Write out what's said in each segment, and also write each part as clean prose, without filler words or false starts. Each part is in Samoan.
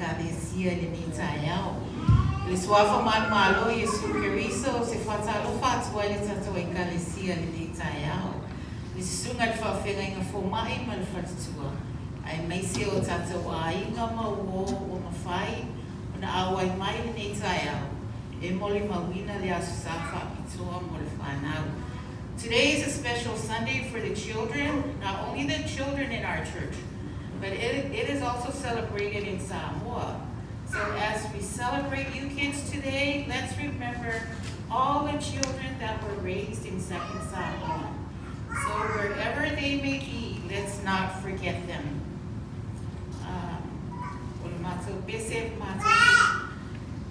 Ekalesia i lenei taeao. I le Suafa manumalo o Iesu Keriso, ou te faatalofa atu ai le tatou Ekalesia i lenei taeao. I le Susuga i le Faafeagaiga Fomai ma le Faletua, aemaise o tatou aiga ma uō ua mafai ona auai mai i lenei taeao e molimauina le Aso Sa faapitoa mo le fanau. Today is a special Sunday for the children, not only the children in our church, but it is also celebrated in Samoa. So as we celebrate you kids today, let's remember all the children that were raised in Second Samoa. So wherever they may be, let's not forget them. O le matou pese matou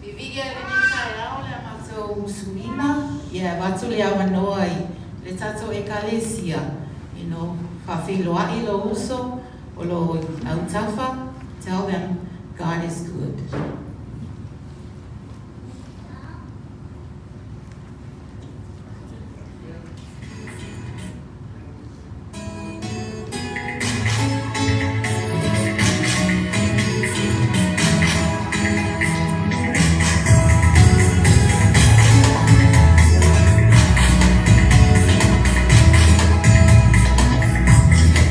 te vivia i lenei taeao le a matou suiga, ia e avatu le avanoa i le tatou Ekalesia, faafeiloai lou uso o lo o i autafa, tell them God is good.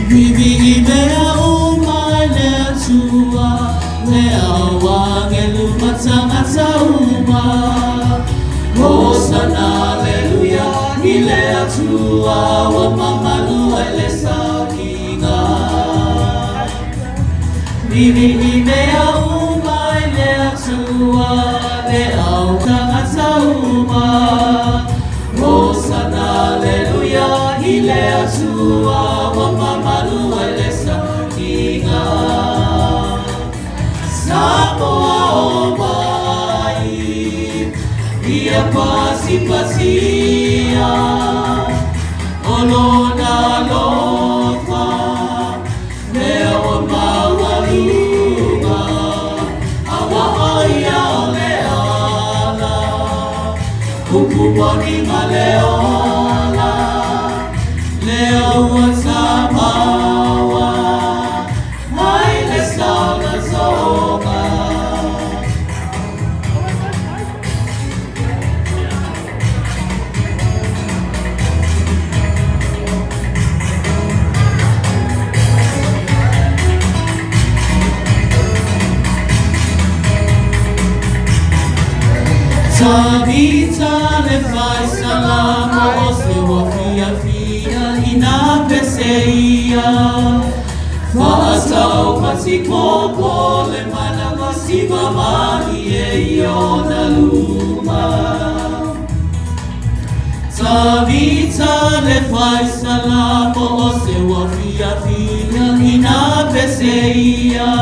Vivi mea uma i le Atua, le au agelu ma tagata uma. Hosana, aleluia, i le Atua ua mamalu ai le sauniga. Vivi mea uma i le Atua, le au tagata uma. Hosana, aleluia, i le Atua ua mamalu ai le sauniga. Samoa o mai, ia pasipasia, o lona alofa, mea ua maualuga, auā ia o le ala, upu moni ma le ola, lea ua tamaua, mai le saolotoga. Tavita le fai salamo o se ua fiafia ina pese ia. Faasau patipōpō le manawa siva malie i ona luma. Tavita le fai salamo o se ua fiafia ina pese ia.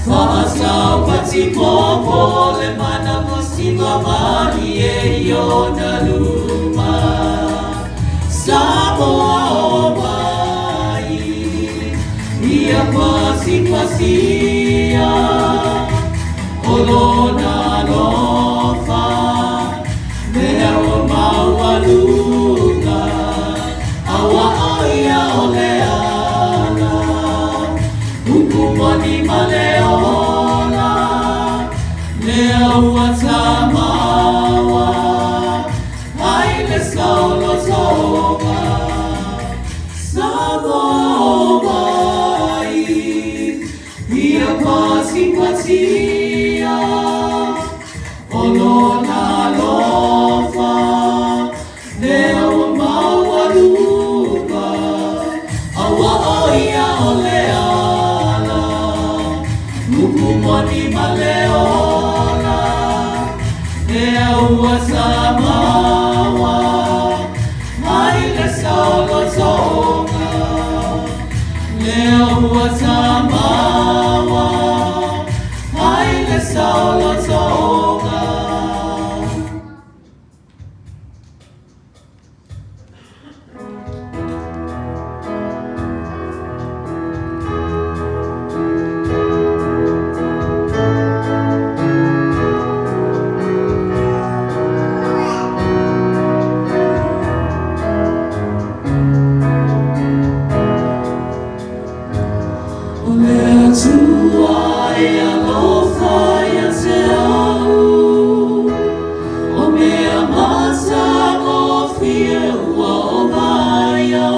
Faasau patipōpō le manawa siva malie i ona luma. Samoa o mai, ia pasipasia, o lona alofa, mea ua maualuga, auā ia o le ala, upu moni ma le ola, lea ua tamaua, mai le saolotoga. Samoa o mai, ia pasipasia, o lona alofa, mea ua maualuga, auā ia o le ala, upu moni ma le ola, lea ua tamaua, mai le saolotoga. Lea ua tamaua, mai le saolotoga. O le Atua e alofa. alofa ia te au, o mea matagofie ua o vaia.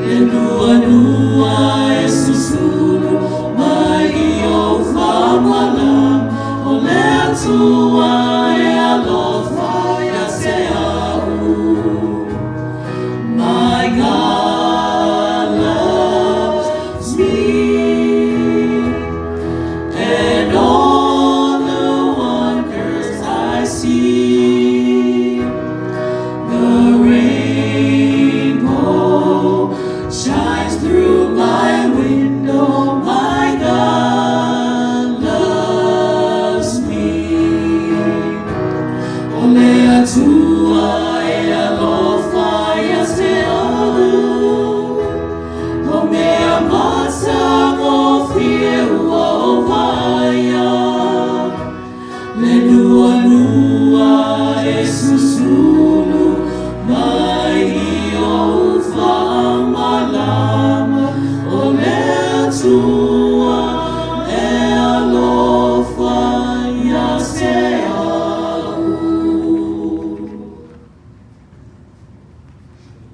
Le nuanua e susulu mai i ou faamalama, o le Atua e alofa ia te au. My God loves me, and all the wonders I see. The rainbow shines through my window. My God loves me. O le Atua e alofa ia te au, o mea matagofie ua o vaia. Le nuanua e susulu mai i ou faamalama, o le Atua e alofa ia te au.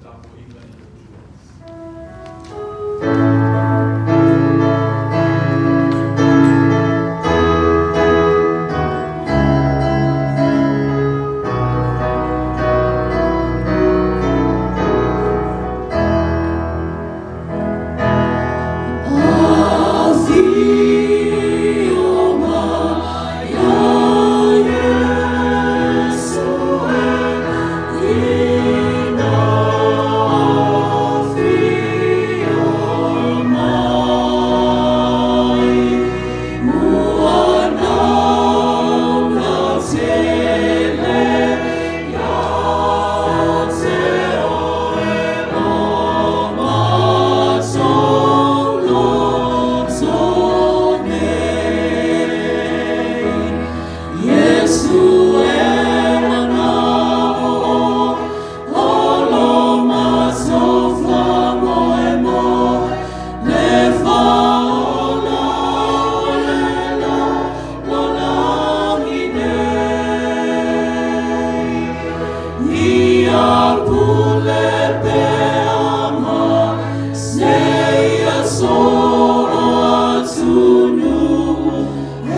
Tapuaiga i le Atua. Afio mai a Iesu e ina afio mai, ua nauna tele ia te oe o matou loto nei. Iesu e mana'o o lo matou faamoemoe, le Faaola o le lalolagi nei. Ia pule pea mai seia so o atunuu, e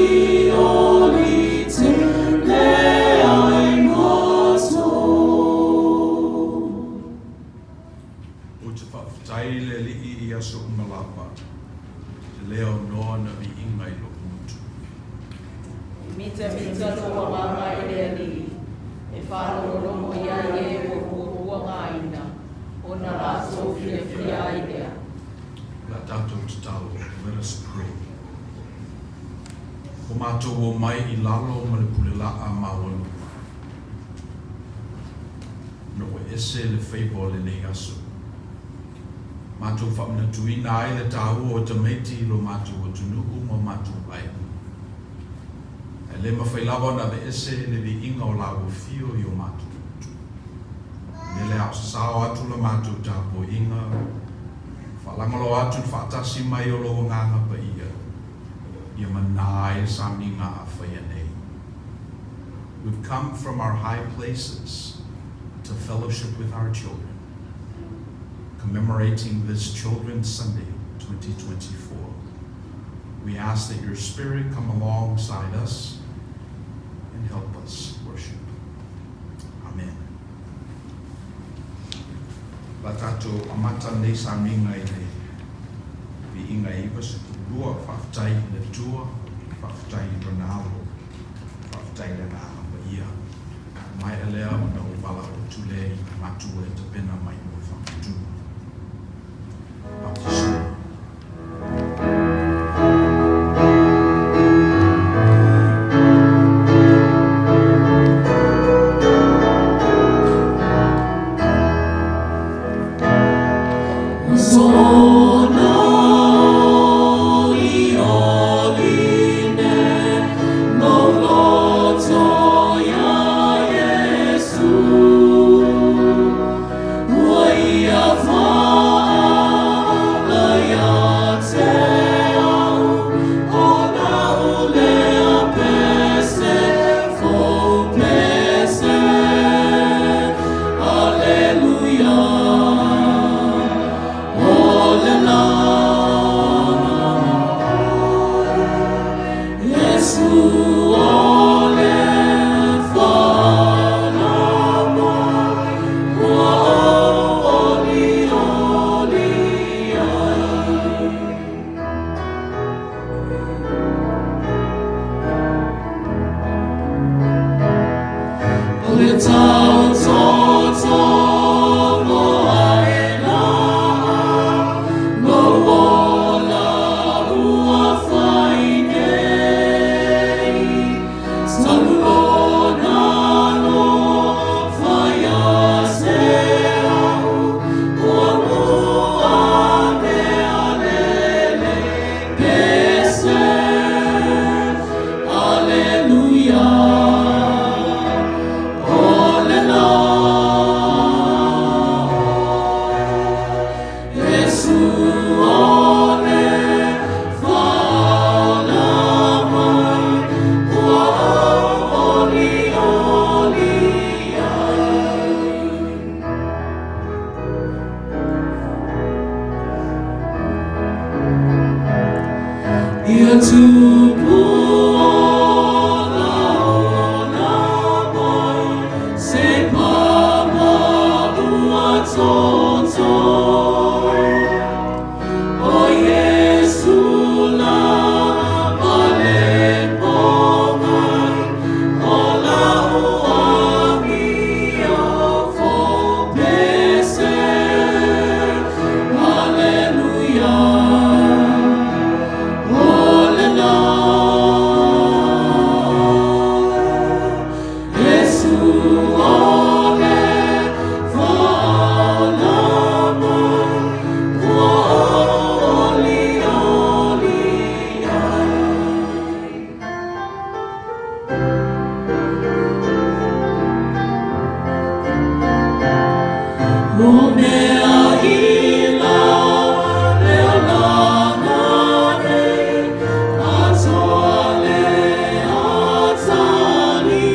olioli tele ai matou. Ou te faafetai i le Alii i aso uma lava, e le aonoa na viiga i lou gutu. Mitamita lou agaga i le Alii, e faalogologo i ai e ua puapuagaina, ona latou fiafia ai lea. O le a tatou tatalo. Let us pray. Ua matou omai i lalo ma le pulelaa maualuga. Ina ua ese le faiva o lenei aso. Matou faamanatuina ai le taua o tamaiti i lo matou atunuu ma matou aiga. Ae le mafai lava ona aveese le viiga o la ua fio i o matou gutu. O le mea lea a o sasao atu la matou tapuaiga, faalagoloa atu le faatasi mai o lou Agaga Paia, ia mana ai le sauniga a faia nei. We've come from our high places to fellowship with our children, commemorating this Children's Sunday 2024. We ask that your Spirit come alongside us and help us worship. Amen. O le a tatou amata lenei sauniga i le Viiga e 92, Faafetai i le Atua, faafetai i Lona Alo, faafetai i le Agaga Paia. Maea lea ona ou valaau atu lea i matua e tapena mai mo le faautuga. Baptism. Sona olioli nei lou loto ia Iesu, ua ia. Ia tupu ola ola mai se pama ua toto. O Iesu la ma le pogai o lau amio fo pese. Aleluia, o lena. Iesu o le faaola mai ua olioli ai. O mea ila le olaga nei, atoa le atali.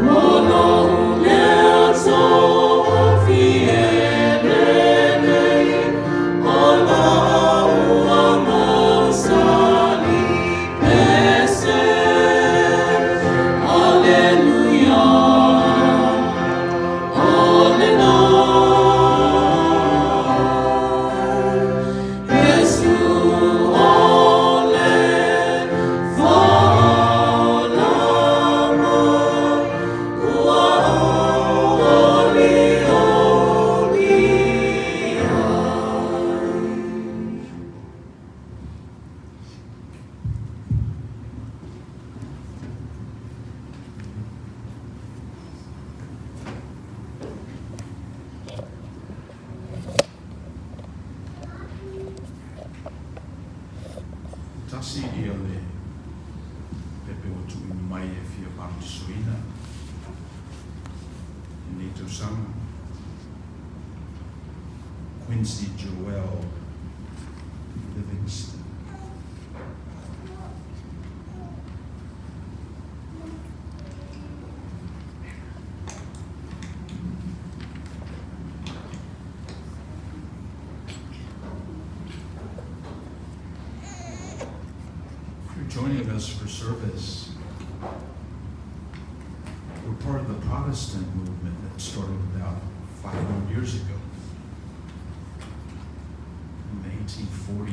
O lou lea tofi e lelei, o lou ua mausali pese. Aleluia, o lena. Iesu o le faaola mai ua olioli ai. Tasi ia le pepe ua tuuina mai e fia papatisoina i lenei tausaga. Quincy Joel Livingston. If you're joining us for service, we're part of the Protestant movement that started about 500 years ago. In the 1840,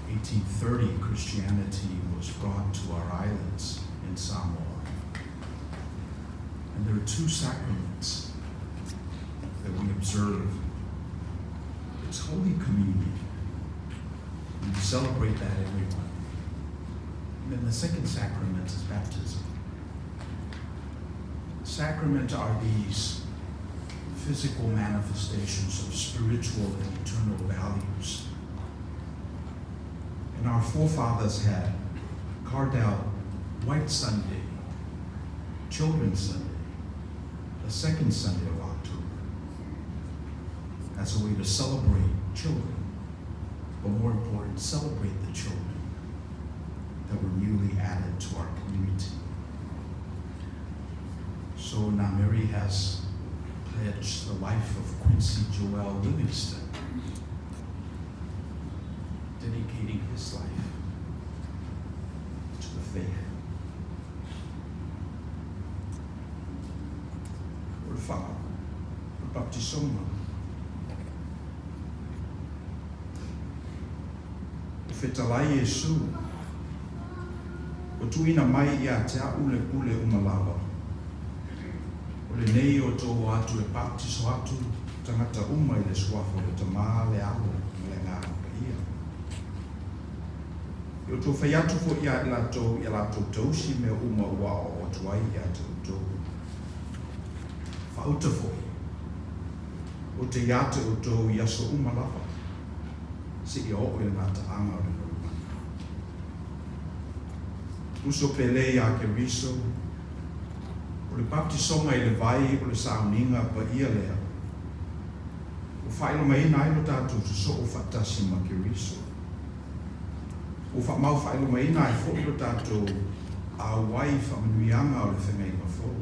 1830, Christianity was brought to our islands in Samoa. And there are two sacraments that we observe. It's Holy Communion. We celebrate that every month. And then the second sacrament is baptism. Sacraments are these physical manifestations of spiritual and eternal values. And our forefathers had carved out White Sunday, Children's Sunday, the second Sunday of October, as a way to celebrate children, but more important, celebrate the children that were newly added to our community. So Namiri has pledged the life of Quincy Joel Livingston, dedicating his life to the faith. O le fa, o le baptisoga. O fetalai Iesu, ua tuuina mai ia te a'u le pule uma lava. O lenei o tou o atu e baptiso atu tagata uma i le suafa o le Tamā, le Alo, ma le Agaga Paia. Ia outou fai atu foi ia i latou ia latou tausi mea uma ua aoao atu ai ia te outou. Faauta foi, ou te ia te outou i aso uma lava, seia oo i le gataaga o le lalolagi. Uso pele ia Keriso, o le baptisoga i le vai o le sauniga paia lea, ua faailogaina ai lo tatou sosoo faatasi ma Keriso. Ua faamau faailogaina ai foi lo tatou auai i faamanuiaga o le feagaiga fou.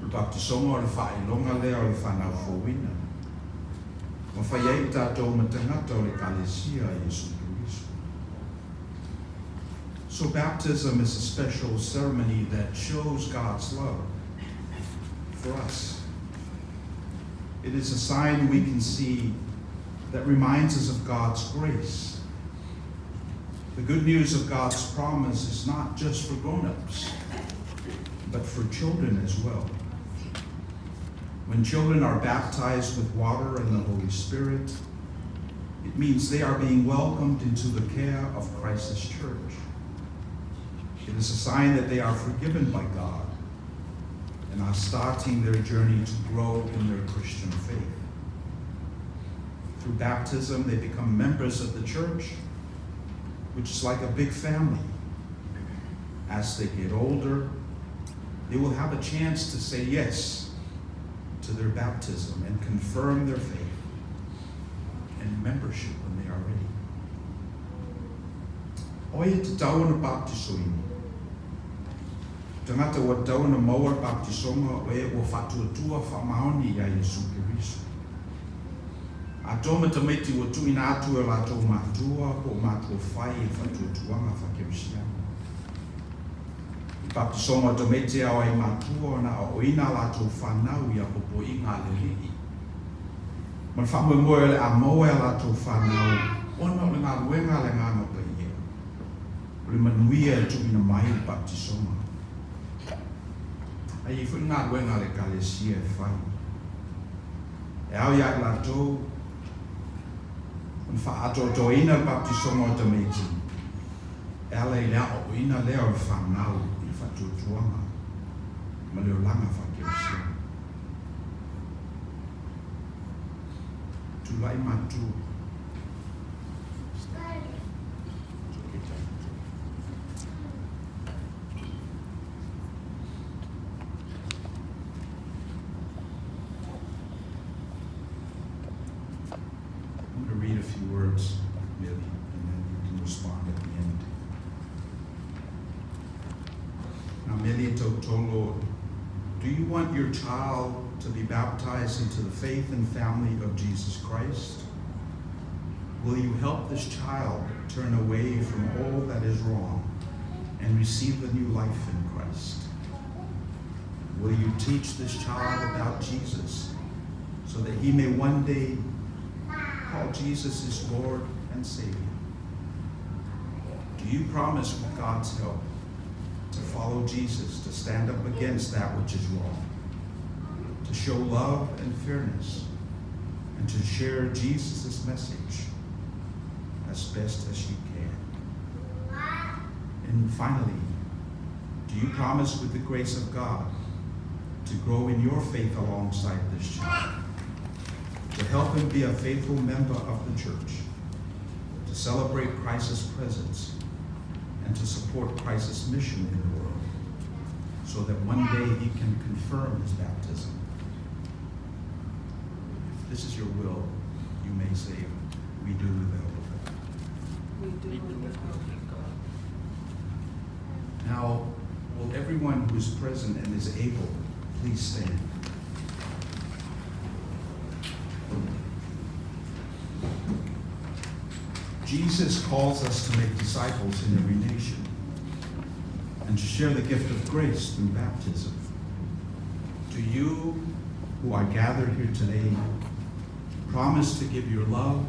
O le baptisoga o le faailoga lea o le fanau fouina. Ma fai ai tatou ma tagata o le Ekalesia a Iesu Keriso. So baptism is a special ceremony that shows God's love for us. It is a sign we can see that reminds us of God's grace. The good news of God's promise is not just for grown-ups, but for children as well. When children are baptized with water and the Holy Spirit, it means they are being welcomed into the care of Christ's church. It is a sign that they are forgiven by God and are starting their journey to grow in their Christian faith. Through baptism, they become members of the church, which is like a big family. As they get older, they will have a chance to say yes to their baptism and confirm their faith and membership when they are ready. O ai e tatau ona papatisoina? Tagata ua tatau ona maua le papatisoga o e ua faatuatua faamaoni iā Iesu Keriso. Atoa ma tamaiti ua tuuina atu e o latou matua po o matua fai i le faatuatuaga faakerisiano. I le papatisoga o tamaiti e ao ai i matua ona aoaoina a latou fanau i apoapoaiga a le Alii. Ma le faamoemoe o le a maua e a latou fanau ona o le galuega a le Agaga Paia, o le manuia e tuuina mai i le papatisoga. Ae i ai foi le galuega a le Ekalesia e fai. E ao iā i latou ona faaatoatoaina le papatisoga o tamaiti e ala i le aoaoina lea o le fanau i le faatuatuaga ma le olaga faakerisiano. Tulai matua. I'm going to read a few words, Millie, and then you can respond at the end. Now, Millie Tautolo, do you want your child to be baptized into the faith and family of Jesus Christ? Will you help this child turn away from all that is wrong and receive the new life in Christ? Will you teach this child about Jesus so that he may one day call Jesus his Lord and Savior? Do you promise, with God's help, to follow Jesus, to stand up against that which is wrong, to show love and fairness, and to share Jesus' message as best as you can? And finally, do you promise, with the grace of God, to grow in your faith alongside this child, to help him be a faithful member of the church, to celebrate Christ's presence, and to support Christ's mission in the world, so that one day he can confirm his baptism? If this is your will, you may say, "We do with the help of God." We do with the help of God. Now, will everyone who is present and is able please stand? Jesus calls us to make disciples in every nation and to share the gift of grace through baptism. Do you who are gathered here today promise to give your love,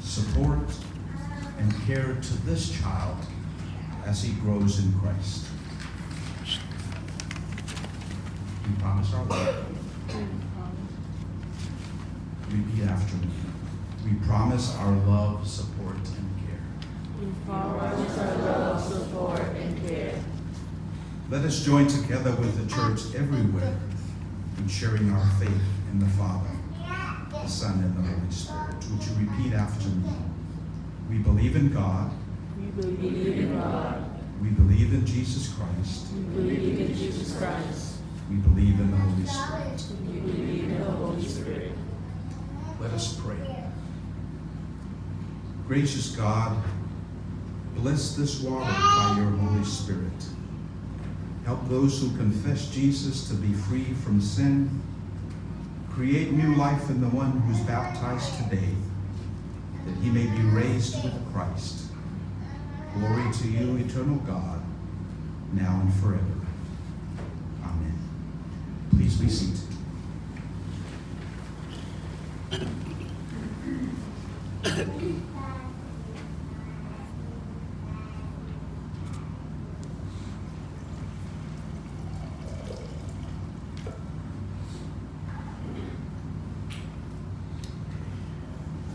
support, and care to this child as he grows in Christ? We promise our love. Repeat after me. We promise our love, support, and care. We promise our love, support, and care. Let us join together with the church everywhere in sharing our faith in the Father, the Son, and the Holy Spirit. Would you repeat after me? We believe in God. We believe in God. We believe in Jesus Christ. We believe in Jesus Christ. We believe in the Holy Spirit. We believe in the Holy Spirit. Let us pray. Gracious God, bless this water by your Holy Spirit. Help those who confess Jesus to be free from sin. Create new life in the one who's baptized today, that he may be raised with Christ. Glory to you, eternal God, now and forever. Amen. Please be seated.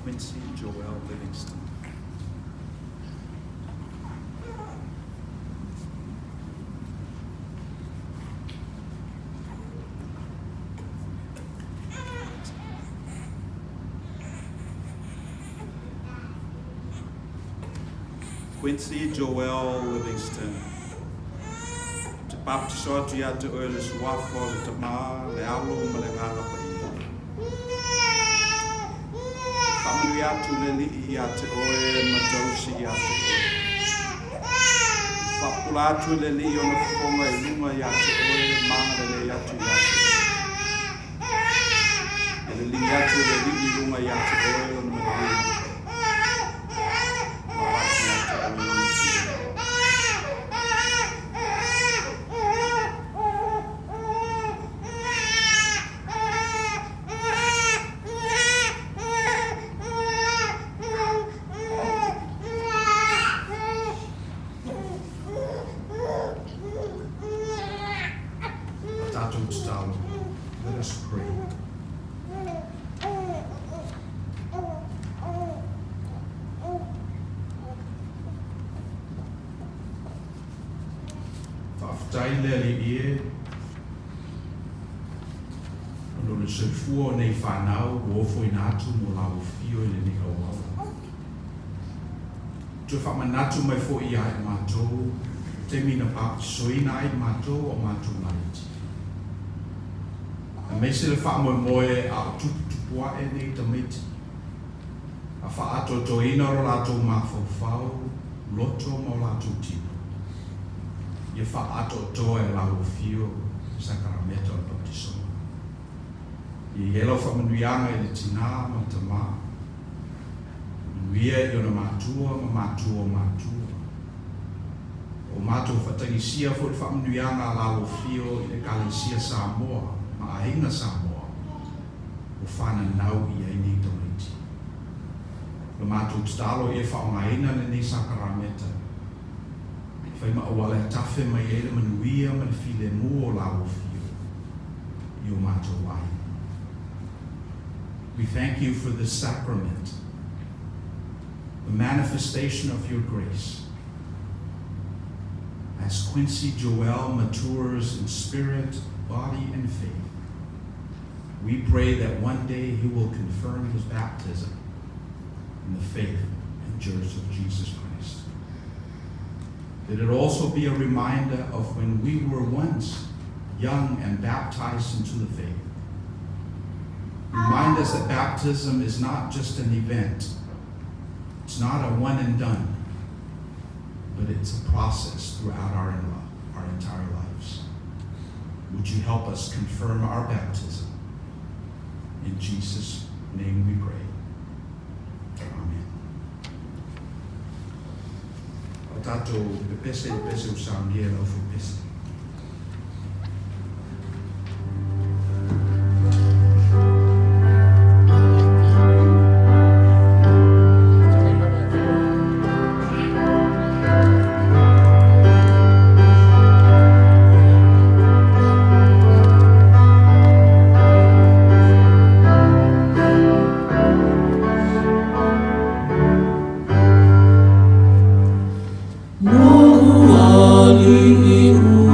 Quincy Joel Livingston. Quincy Joel Livingston. Te baptiso atu ia te oe le suafa o le Tamā, le Alo ma le Agaga Paia. Faamanuia atu le Alii ia te oe ma tausi ia te oe. Faapupula atu e le Alii ona fofoga i luga ia te oe ma agalelei atu ia te oe. E liligi atu e le Alii i luga ia te oe lona manuia. Ma avatu ia te oe lona filemu. A tatou tatalo. Let us pray. Faafetai le Alii e, ona o le soifua o nei fanau ua ofoina atu mo lauofio i lenei auala. Toe faamanatu mai foi ia i matou taimi na baptisoina ai matou o matou laiti. Aemaise le faamoemoe a o tuputupu ae nei tamaiti, a faaatoatoina lo latou mafaufau, loto ma o latou tino, ia faaatoatoa e lauofio le sakarameta o le baptisoga. Ia i ai lau faamanuiaga i le tinā ma le tamā, manuia i ona matua ma matua o matua. O matou faatagisia foi le faamanuiaga a lalofio i le Ekalesia Samoa ma aiga Samoa ua fananau i ai nei tamaiti. O le matou tatalo ia faaaogaina lenei sakarameta e fai ma auala e tafe mai ai le manuia ma le filemu o lalofio i o matou aiga. We thank you for this sacrament, the manifestation of your grace. As Quincy Joel matures in spirit, body, and faith, we pray that one day he will confirm his baptism in the faith and church of Jesus Christ. That it also be a reminder of when we were once young and baptized into the faith. Remind us that baptism is not just an event. It's not a one and done, but it's a process throughout our entire lives. Would you help us confirm our baptism? In Jesus' name we pray. Amen. O tatou pepese i pese o saunia lau fo pese. Nu'u alii.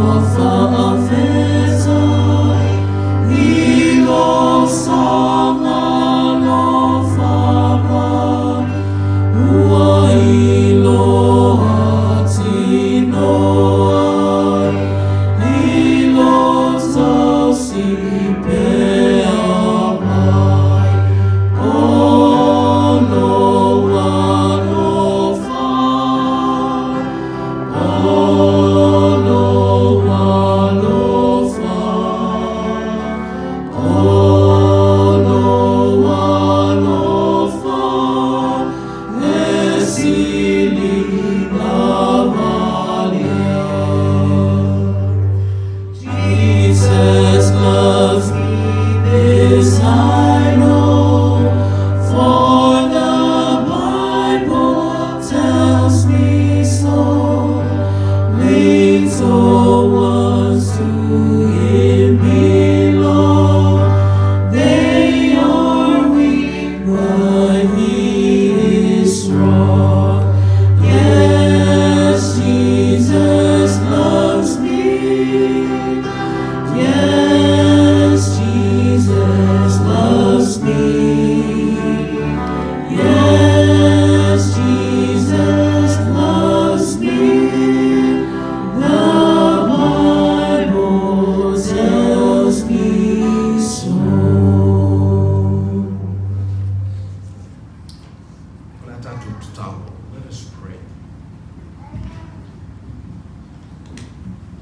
Le a tatou tatalo. Let us pray.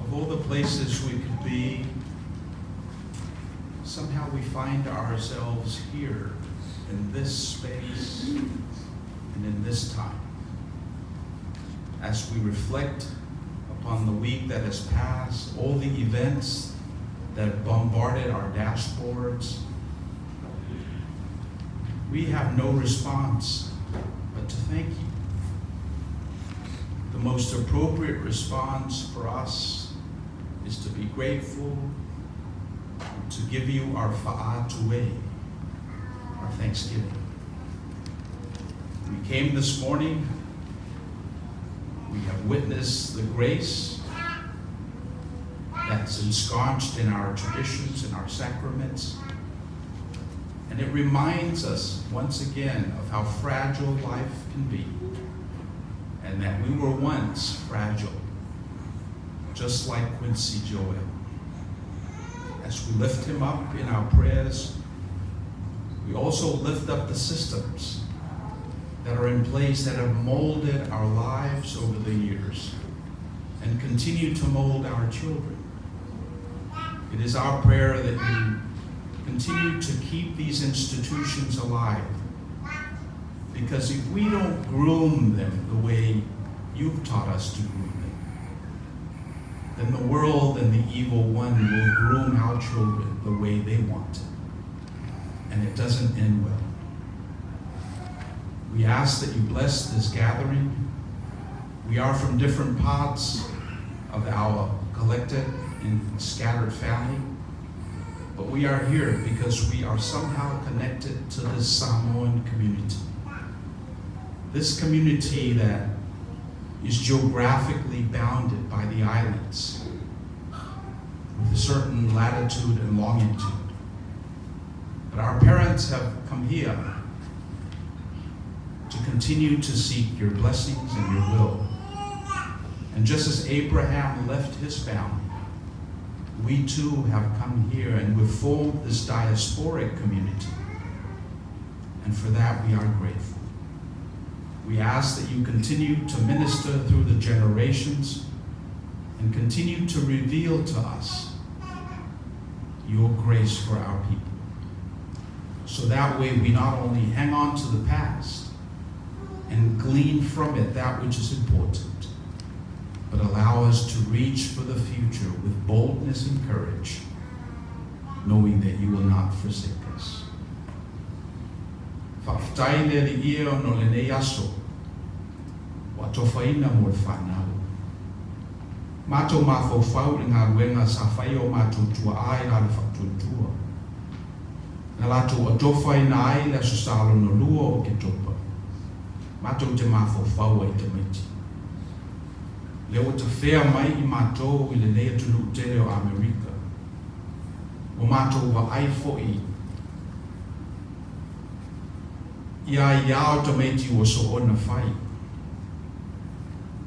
Of all the places we could be, somehow we find ourselves here in this space and in this time. As we reflect upon the week that has passed, all the events that bombarded our dashboards, we have no response but to thank you. The most appropriate response for us is to be grateful, to give you our fa'atue, our thanksgiving. We came this morning, we have witnessed the grace that's ensconced in our traditions and our sacraments. And it reminds us once again of how fragile life can be, and that we were once fragile, just like Quincy Joel. As we lift him up in our prayers, we also lift up the systems that are in place that have molded our lives over the years and continue to mold our children. It is our prayer that you continue to keep these institutions alive, because if we don't groom them the way you've taught us to groom them, then the world and the evil one will groom our children the way they want it. And it doesn't end well. We ask that you bless this gathering. We are from different parts of our collected and scattered family, but we are here because we are somehow connected to this Samoan community. This community that is geographically bounded by the islands with a certain latitude and longitude. But our parents have come here to continue to seek your blessings and your will. And just as Abraham left his family, we too have come here and we've formed this diasporic community. And for that we are grateful. We ask that you continue to minister through the generations and continue to reveal to us your grace for our people. So that way we not only hang on to the past and glean from it that which is important, but allow us to reach for the future with boldness and courage, knowing that you will not forsake us. Faafetai le Alii e ona o lenei aso ua atofaina mo le fanau. Matou mafaufau i le galuega sa fai e o matou tuaa i la le faatuatua. Na latou atofaina ai le Aso Sa lona lua o Oketopa. Matou te mafaufau ai tamaiti. Lea ua tafea mai i matou i lenei atunuu tele o Amerika. Ua matou vaai foi i a ia o tamaiti ua soona fai,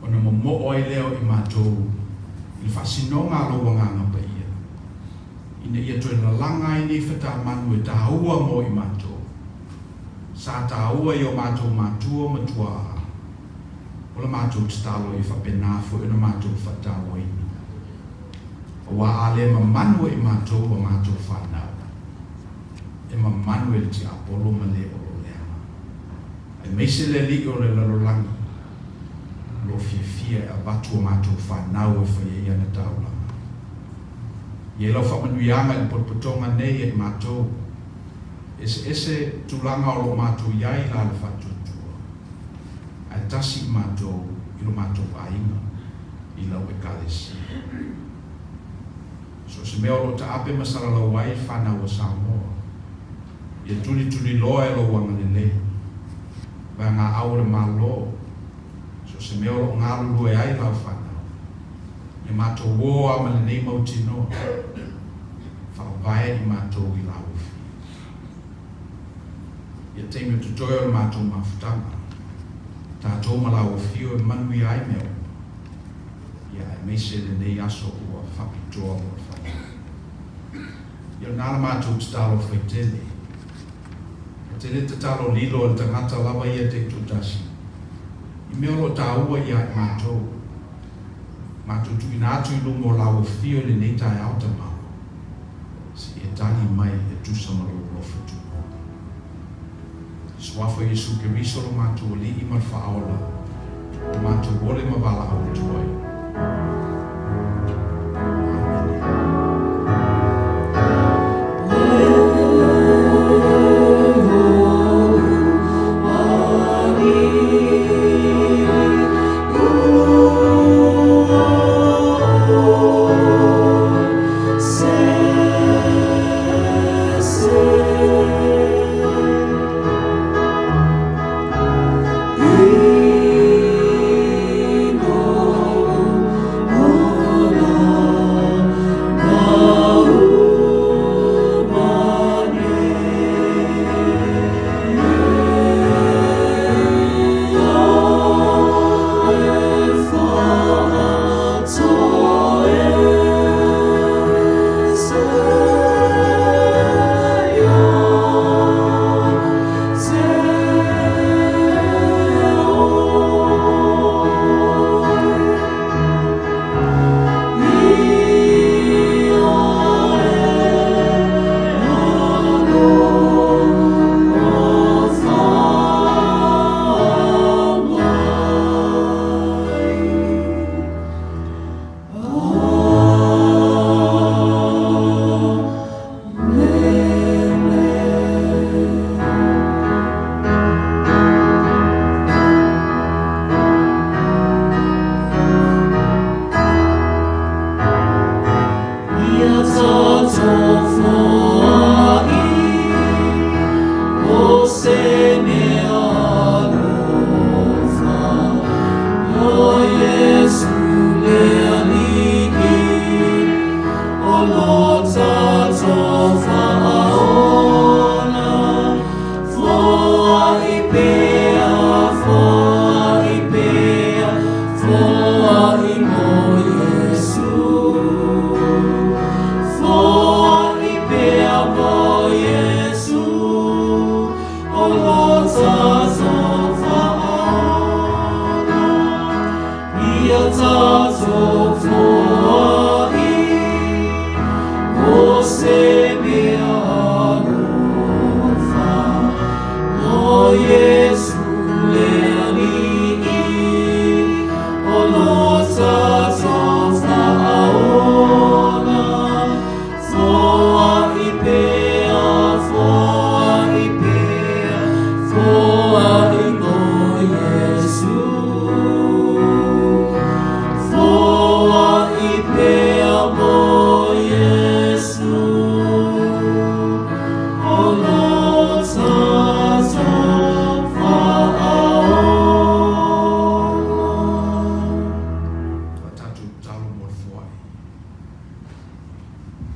ona momoo ai lea o i matou i le faasinoga a lou Agaga Paia, ina ia toe lalaga ai nei fatamanu e taua mo i matou. Sa taua i o matou matua ma tuaa, o la matou tatalo ia faapena foi ona matou faatauaina. Aua a le mamanu e i matou a matou fanau, e mamanu e le tiapolo ma le o lo leaga. Aemaise le alii o le lalolagi, o lo o fiafia e avatu a matou fanau e fai ai ana taulaga. I ai lau faamanuiaga i le potopotoga nei e i matou, eseese tulaga o lo o matou i ai la le faatuatua, ae tasi i matou i lo matou aiga i lau Ekalesia. So o se mea o lo o taape ma salalau ai fanau a Samoa, ia tulituliloa e lou agalelei, vaegaau o le Malo, so o se mea o lo o galulue ai lau fanau, ia matou ō a ma lenei mautinoa, faavae i matou i lauofi. Ia taimi o totoe o le matou mafutaga, tatou ma lauofio e manuia ai mea uma. Ia, aemaise lenei aso ua faapitoa mo le fanau. Ia, o lena la matou tatalo faitele. E tele tatalo lilo a le tagata lava ia taitoatasi. mea o lo o taua ia i matou, matou tuuina atu i luma o Lau Afio i lenei taeao, Tama, se i e tali mai e tusa ma Lou alofa tupu. I Suafa o Iesu Keriso lo matou Alii ma le Faaola, ua matou ole ma valaau atu ai. Amene.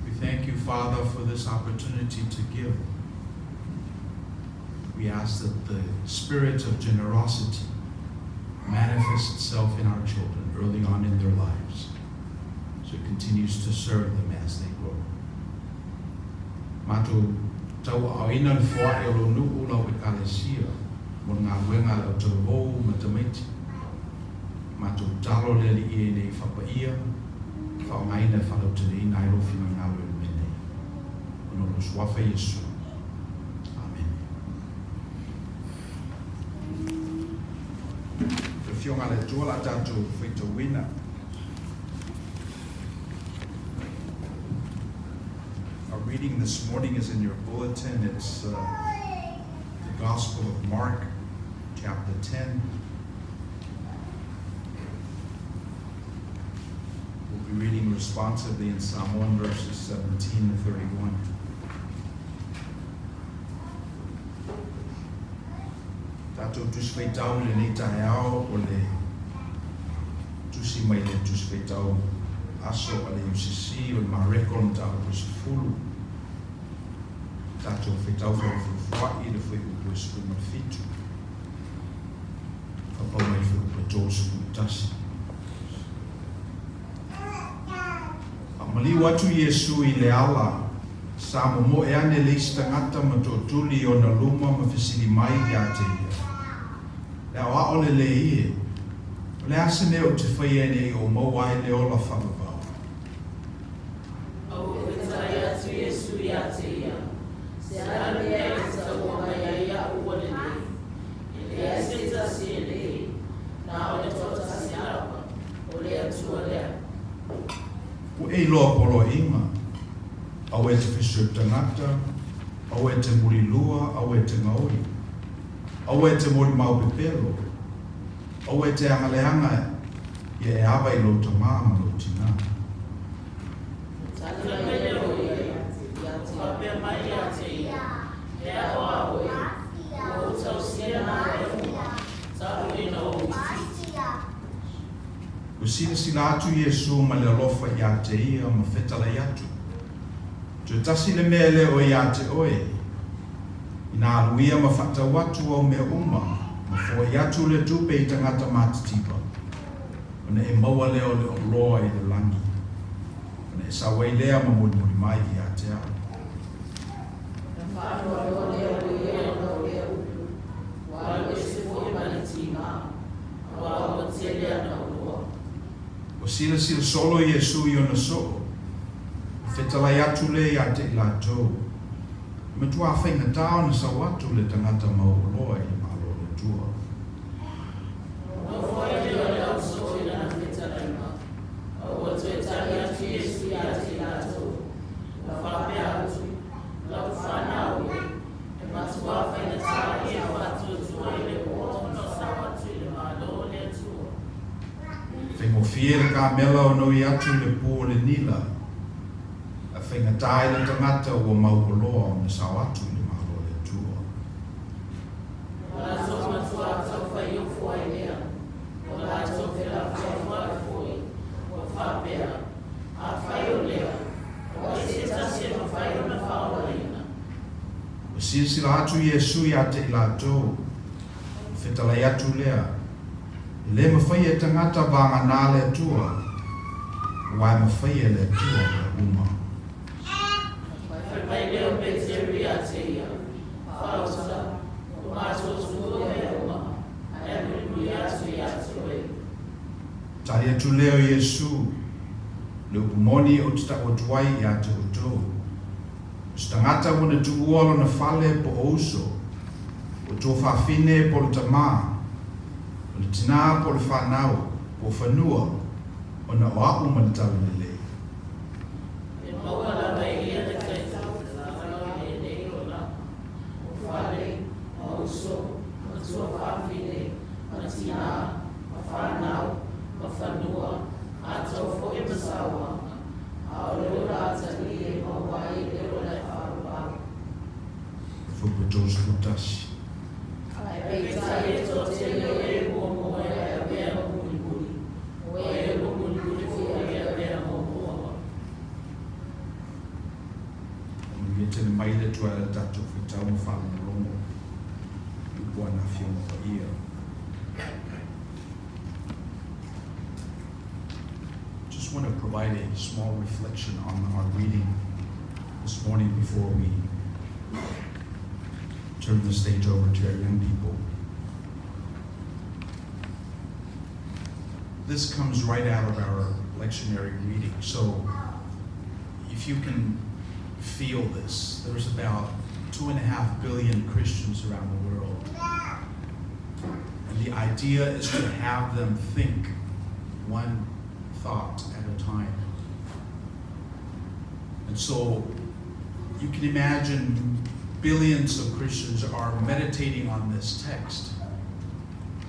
We thank you, Father, for this opportunity to give. We ask that the spirit of generosity manifests itself in our children early on in their lives, so it continues to serve them as they grow. Matou tauaaoina le foai o lou nuu lau Ekalesia mo le galuega a le autalavou ma tamaiti. Matou tatalo le Alii ina ia faapaia, faaaogaina e faalauteleina ai lou finagalo i le mea nei. Ona o lou Suafa Iesu. Amene. Le Afioga a le Atua la tatou faitauina. Our reading this morning is in your bulletin. It's the Gospel of Mark, chapter 10. We'll be reading responsively in Samoan verses 17 to 31. Tatou Tusi Faitau i lenei taeao o le tusi mai le Tusi Faitau Aso a le UCC o le Mareko le mataupu e 10. Tatou faitau faaluafulufua'i le fuaiupu e 17. Faapau mai le fuaiupu e 31. A maliu atu Iesu i le ala, sa momoe ane le isi tagata ma tootuli i ona luma ma fesili mai ia te ia, Le aoao lelei e. O le a se mea ou te faia ina ia ou maua ai le ola faavavau? A ua fetalai atu Iesu ia te ia, Se a le mea e te taua mai ai iaʻu ua lelei? E leai se tasi e lelei, na o le toatasi lava, o le Atua lea. Ua e iloa poloaiga, aua e te fesoi tagata, aua e te mulilua, aua e te gaoi, aua e te molimau pepelo, aua e te agaleaga ia e ava i lou tamā ma lou tinā. Tali mai lea o ia, ua faapea mai ia te ia, He aʻo a ʻoe, ua ou tausia nā mea uma, talu ina ou itiiti. Ua silasila atu Iesu ma le alofa iā te ia ma fetalai atu, Toe tasi le mea e le o iā te ʻoe, inā alu ia ma faatau atu au mea uma, ma foai atu le tupe i tagata matitiva, ona e maua lea o le oloa i le lagi, ona e sau ai lea ma mulimuli mai iā te au. Na faanoanoa lea o ia ona o lea upu, ua alu ese foi ma le timā, auā ua tele ana oloa. Ua silasila solo Iesu i ona soo, ma fetalai atu lea iā te i latou, E matuā faigata ona sau atu le tagata mau oloa i le Malo o le Atua. Nofo ai lea o le au soo i lana fetalaiga, a ua toe tali atu Iesu ia te i latou, ua faapea atu, Lau fanau e, e matuā faigata e faatuatua i le oa ona sau atu i le Malo o le Atua. Faigofie le kamela ona ui atu i le pu o le nila, ae faigata ai le tagata ua mau oloa ona sao atu i le Malo o le Atua. O latou matuā taufaiofo ai lea, o latou felafolafoai foi, ua faapea, Afai o lea, o ai se tasi e mafai ona faaolaina? Ua silasila atu Iesu ia te i latou, ua fetalai atu lea, E lē mafai e tagata vāganā le Atua, auā e mafai e le Atua mea uma. Fai mai lea o Peteru ia te ia, Faaosa, ua matou tuua mea uma, ae mulimuli atu ia te oe. Tali atu lea o Iesu, Le upu moni ou te ta'u atu ai iā te outou, o se tagata ua na tuua lona fale po o uso, po o tuafafine po o le tamā, o le tinā po o le fanau, po o fanua, ona o aʻu ma le Talalelei. E maua lava e ia le taitauga i lenei olaga, o fale, ma uso, ma tuafafine, ma tinā, ma fanau, ma fanua, atō foi ma sauaga, a o le ola atalii e maua ai le ola e faavavau. Fuafuaga 31. Ae peitai e toatele o e muamua e avea ma mulimuli, o e ua mulimuli foi e avea muamua. Manuia tele mai le Atua i la tatou faitau ma faalogologo i upu a ana Afioga Paia. Just want to provide a small reflection on our reading this morning before we turn the stage over to our young people. This comes right out of our lectionary reading. So if you can feel this, there's about 2.5 billion Christians around the world. And the idea is to have them think one thought at a time. And so you can imagine billions of Christians are meditating on this text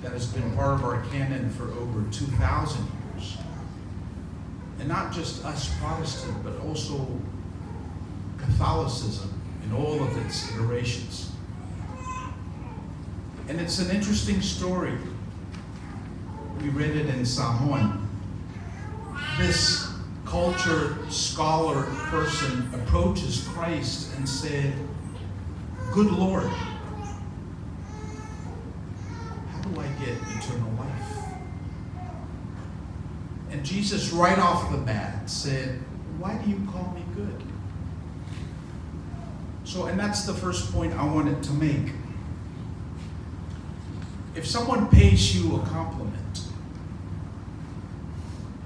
that has been part of our canon for over 2,000 years. And not just us Protestant, but also Catholicism in all of its iterations. And it's an interesting story. We read it in Samoan. This culture scholar person approaches Christ and said, Good Lord, how do I get eternal life? And Jesus, right off the bat, said, Why do you call me good? So, and that's the first point I wanted to make. If someone pays you a compliment,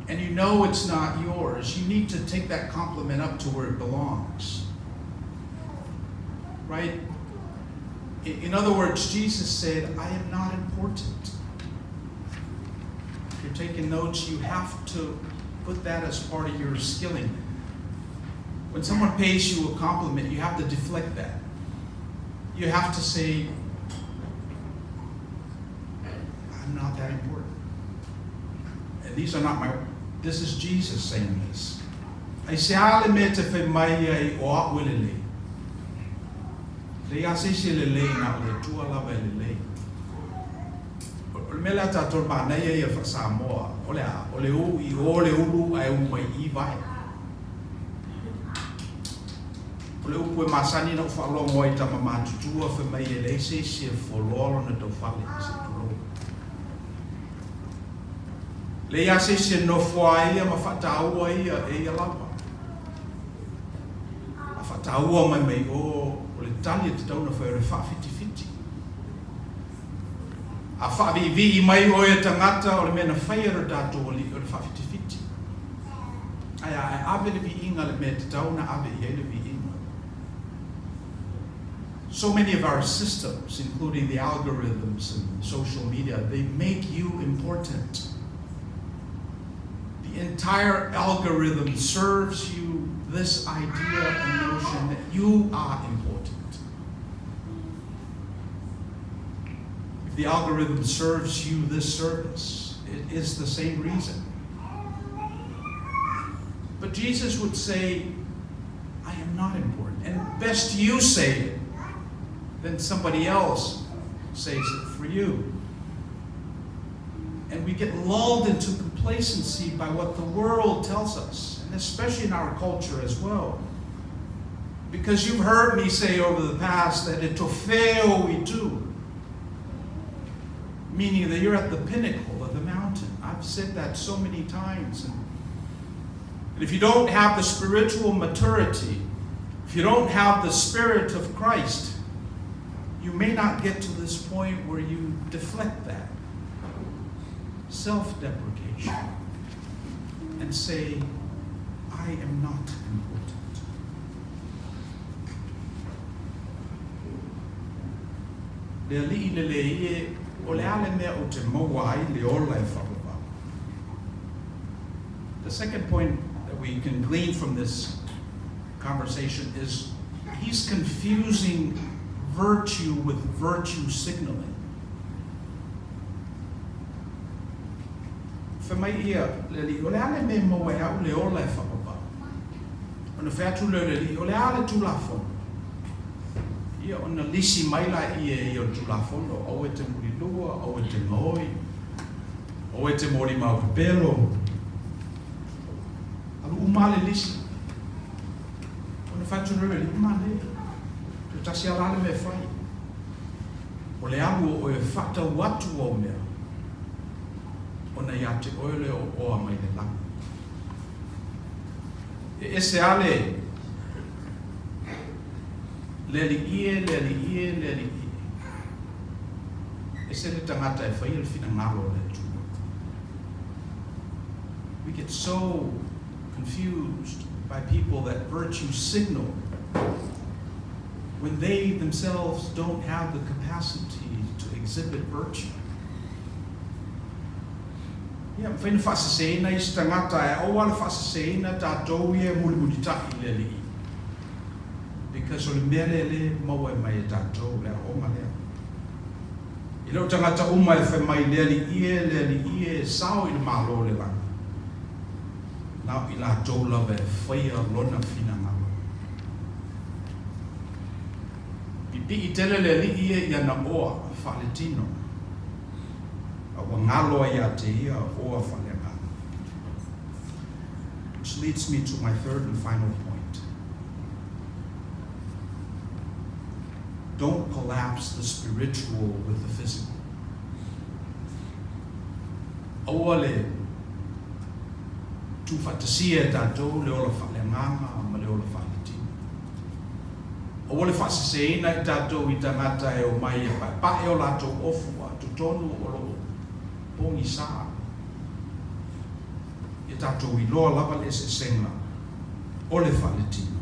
and you know it's not yours, you need to take that compliment up to where it belongs. Right? In other words, Jesus said, I am not important. If you're taking notes, you have to put that as part of your skilling. When someone pays you a compliment, you have to deflect that. You have to say, I'm not that important. And these are not my, this is Jesus saying this. Aisea le mea e te fai mai ai o a'u e lelei? Leai a se isi e lelei na o le Atua lava e lelei. O le mea lea a tatou le manaia ia faa-Samoa, o le a? O le ū i ō le ulu ae ū mai i i vae. O le upu e masani ona ou faalogo ai i tama matutua fai mai e leai se isi e foloa lona taufale, se i tulou. Leai a se isi e nofo a ia ma faataua ia e ia lava. A faataua mai mai o, o le tali e tatau ona fai o le faafitifitti. A faaviivii mai oe e tagata o le mea na faia e lo tatou Alii o le faafitifiti. Ae a e ave le viiga le mea e tatau ona ave i ai le viiga. So many of our systems, including the algorithms and social media, they make you important. The entire algorithm serves you this idea and notion that you are important. If the algorithm serves you this service, it is the same reason. But Jesus would say, I am not important. And best you say it than somebody else says it for you. And we get lulled into complacency by what the world tells us, and especially in our culture as well. Because you've heard me say over the past that it fail we do, meaning that you're at the pinnacle of the mountain. I've said that so many times. And if you don't have the spiritual maturity, if you don't have the Spirit of Christ, you may not get to this point where you deflect that self deprecation and say, I am not important. Le Alii lelei e, o le a le mea ou te maua ai le ola e faavavau? The second point that we can glean from this conversation is he's confusing virtue with virtue signaling. Fai mai ia le alii, O le a le mea e maua e au le ola e faavavau? Ona fai atu lea o le alii, O le a le Tulafono? Ia, ona lisi mai laia e ia o le Tulafono, Aua e te mulilua, aua e te gaoi, aua e te molimau pepelo. Alu uma lava le lisi. Ona fai atu lea o le alii, Manaia, toe tasi lava la le mea e fai. O le alu o oe e faatau atu au mea, ona ia te oe lea o oa mai le lagi. E ese a le le alii e, le alii e, le alii e. Ese le tagata e faia le finagalo o le Atua. We get so confused by people that virtue signal when they themselves don't have the capacity to exhibit virtue. Ia, mafai ona faaseseina isi tagata, ae aua le faaseseina tatou ia e mulimulita'i i le Alii, because o le mea lea lea e maua mai e tatou, le aoaoga lea. E le o tagata uma e fai mai le Alii e, le Alii e, e sao i le Malo o le lagi. Na o i latou lava e faia Lona finagalo. Pipii tele le Alii e i ana oa faaletino, a ua galo ai ia te ia oa faaleagaga. Which leads me to my third and final point. Don't collapse the spiritual with the physical. Aua le tuufaatasia e tatou le ola faaleagaga ma le ola faaletino. Aua le faaseseina i tatou i tagata e omai e paepae o latou ofu a totonu o lo o pogisa. Ia tatou iloa lava le eseesega o le faaletino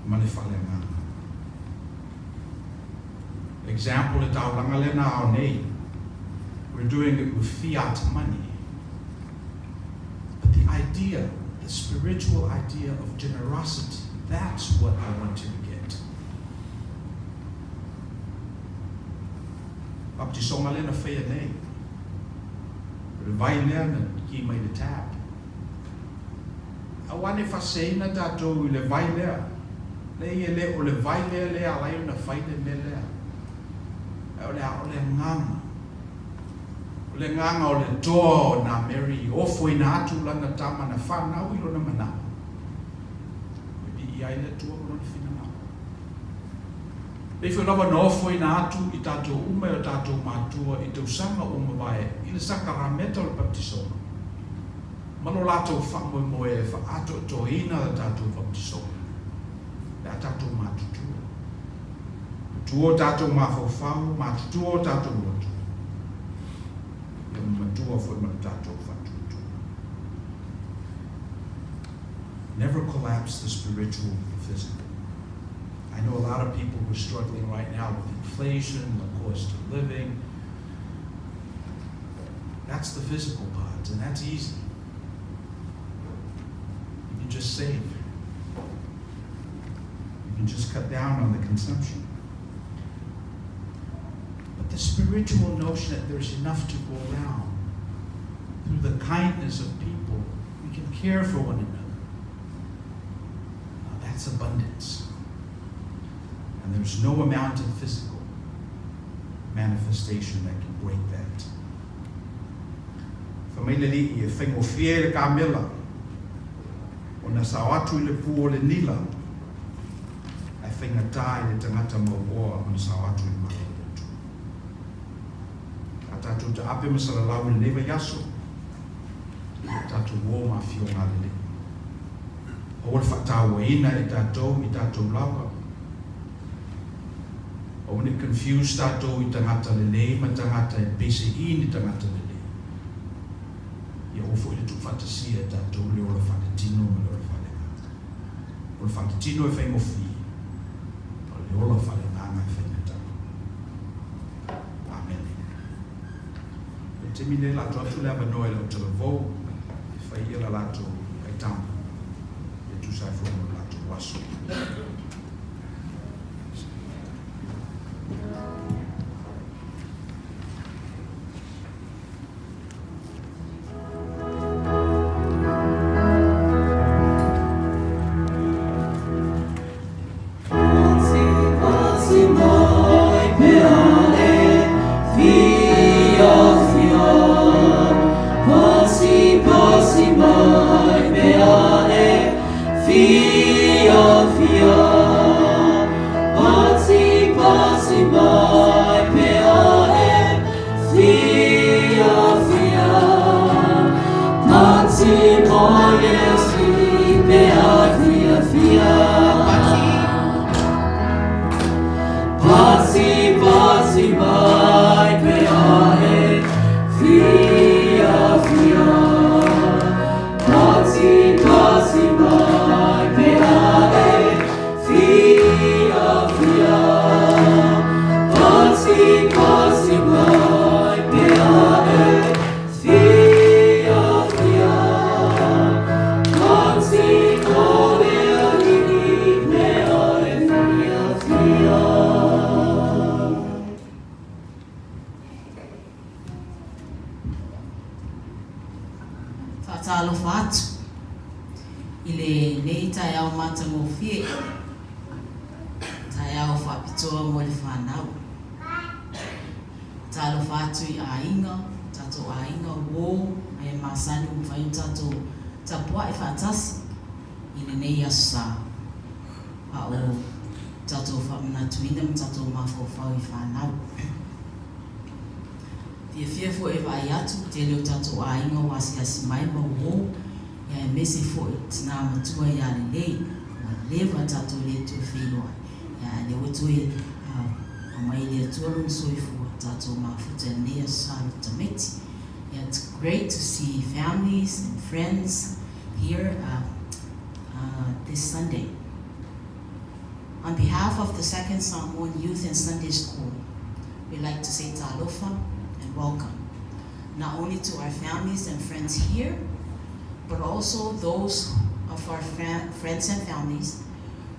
ma le faaleagaga. Example, le taulaga lea na ao nei, we're doing it with fiat money. But the idea, the spiritual idea of generosity, that's what I want you to get. Baptisoga lea na faia nei, o le vai lea na ki mai le tap. Aua ne i faaseseina tatou i le vai lea. Leai e le o le vai lea lea e ala ai ona fai le mea lea. Ae o le a? O le agaga. O le agaga o le toa o nā Mary i ofoina atu lana tama na whanau i lona manaʻo. E piʻi ai le Atua ma lona finagalo. Pei foi lava na ofoina atu i tatou uma e o tatou matua i tausaga ua mavae i le sakarameta o le baptisoga, ma lo latou faamoemoe e faaatoatoaina le tatou baptisoga pe a tatou matutua. Matua o tatou mafaufau, matutua o tatou loto, ia ma matua foi ma le tatou faatuatua. Never collapse the spiritual with the physical. I know a lot of people who are struggling right now with inflation, the cost of living. That's the physical part, and that's easy. You can just save. You can just cut down on the consumption. But the spiritual notion that there's enough to go around, through the kindness of people, we can care for one another. Now that's abundance. And there's no amount of physical manifestation that can break that. Fai mai le Alii, e faigofie le kamela ona sao atu i le pu o le nila, ae faigata i le tagata mauoa ona sao atu i le malo o le Atua. A tatou taape ma salalau i lenei vaiaso, ia tatou o ma afioga a le Alii. Aua le faatauaina e tatou i tatou lava. Aua ne i confuse tatou i tagata lelei ma tagata e peiseai ni tagata lelei. Ia aua foi le tuufaatasia e tatou le ola faaletino ma le ola faaleagaga. O le faaletino e faigofie, a o le ola faaleagaga e faigata. Amene. O le taimi lenei o le a tuu atu le avanoa i lau talavou e fai ia la latou aitama e tusa ai foi ma lo latou aso. Faatalofa atu i lenei taeao matagofie, taeao faapitoa mo le fanau. Talofa atu i aiga, tatou aiga, uo, mea masani ua mafai ona tatou tapuai faatasi i lenei aso sa, a o tatou faamanatuina ma tatou mafaufau i fanau. Fiafia foi e vaai atu, tele o tatou aiga ua asiasi mai ma uo, ia aemaise foi tina matua ia lelei, ua leva tatou le toe feiloai, ia ae lea ua toe aumai e le Atua lona soifua tatou mafuta i lenei aso sa loto tamaiti. It's great to see families and friends here this Sunday. On behalf of the Second Samoan Youth and Sunday School, we'd like to say talofa and welcome, not only to our families and friends here, but also those of our friends and families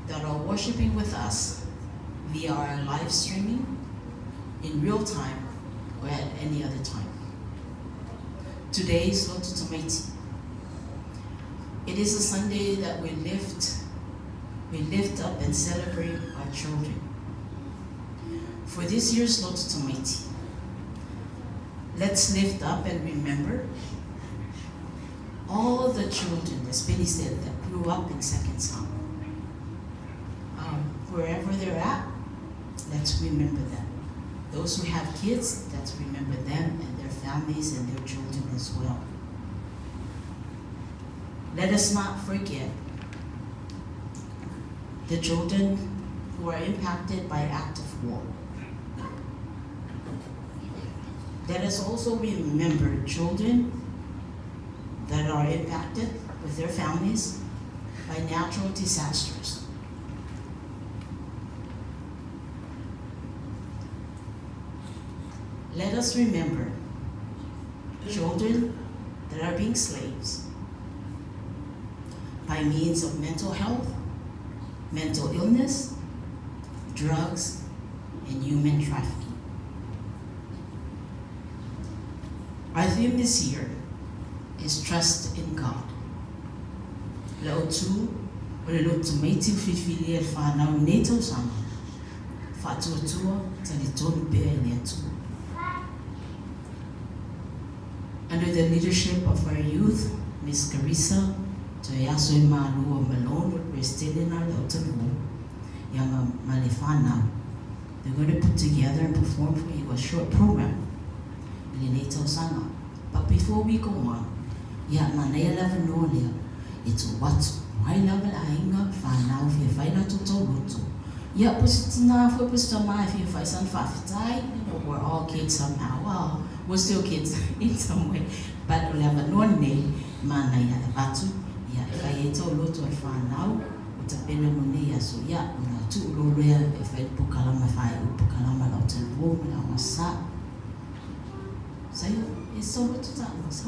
that are worshiping with us via our live streaming in real time or at any other time. Today is Lotu Tamaiti. It is a Sunday that we lift up and celebrate our children. For this year's Lotu Tamaiti, let's lift up and remember all the children, as Billy said, that grew up in Second Samoa. Wherever they're at, let's remember them. Those who have kids, let's remember them and their families and their children as well. Let us not forget the children who are impacted by active war. Let us also remember children that are impacted with their families by natural disasters. Let us remember children that are being slaves by means of mental health, mental illness, drugs, and human trafficking. Our theme this year is trust in God. Le autu, o le lotu tamaiti filifilia i le whanau i nei tausaga, faatuatua talitonu pea i le Atua. Under the leadership of our youth, Ms. Carissa Toiasoimalua Malone, President le Otalu, Yanga Malefana, they're going to put together and perform for you a short program i lenei tausaga. But before we go on, ia manaia le avanoa lea e tuu atu ai lava le aiga fanau fia fai latou tauloto. Ia po o se tinā foi po o se tamā e fia fai sana faafetai. We're all kids somehow. Well, we're still kids in some way. But o le avanoa lenei manaia e avatu ia e fai ai tauloto a le fanau o tapena mo lenei aso. Ia ona tuu loa lea e fai le polokalama e faaiu le polokalama lau taluo ma le aogasā. Saia, e tauloto taua sa.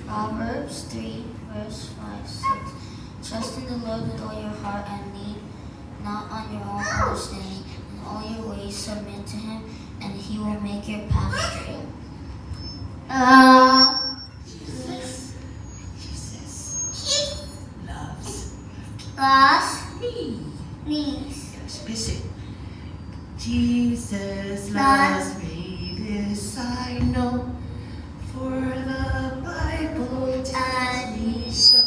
Proverbs 3, verse 5, 6. Trust in the Lord with all your heart and lean not on your own understanding. In all your ways submit to him, and he will make your path straight. Jesus. Jesus loves Loves me. knees. Yes, Jesus loves me, this I know, for the Bible tells me so.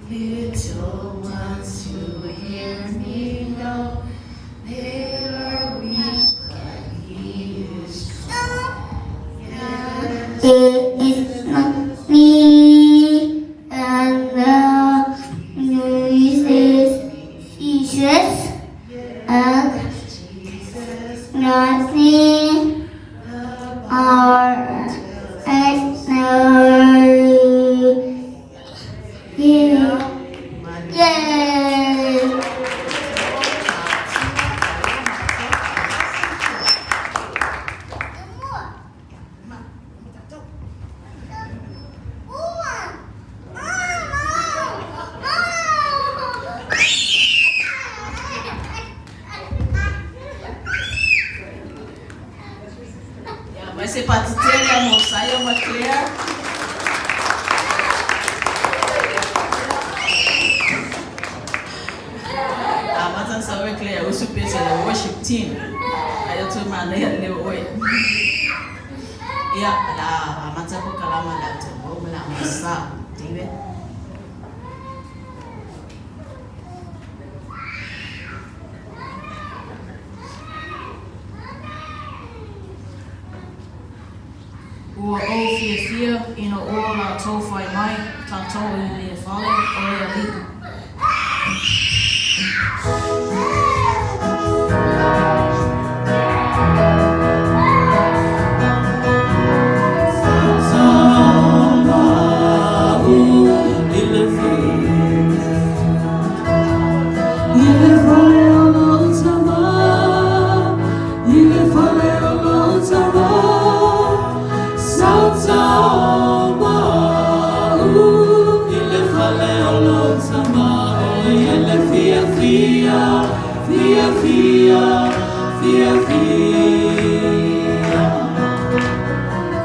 Little ones who hear me know they are weak, but he is strong. Yes. It is not me and the news is Jesus and Jesus, not me the or I know you. Yay! Ia, mai se patitele a Mosaia ma Claire. Jonathan Sauekle a usu pese le worship team. Ai o tu manaia le oe. Ia, la amata ko kalama la te mo la masa. David. Ua ou fiafia ina ua latou fai mai, tatou i le fale o le Alii.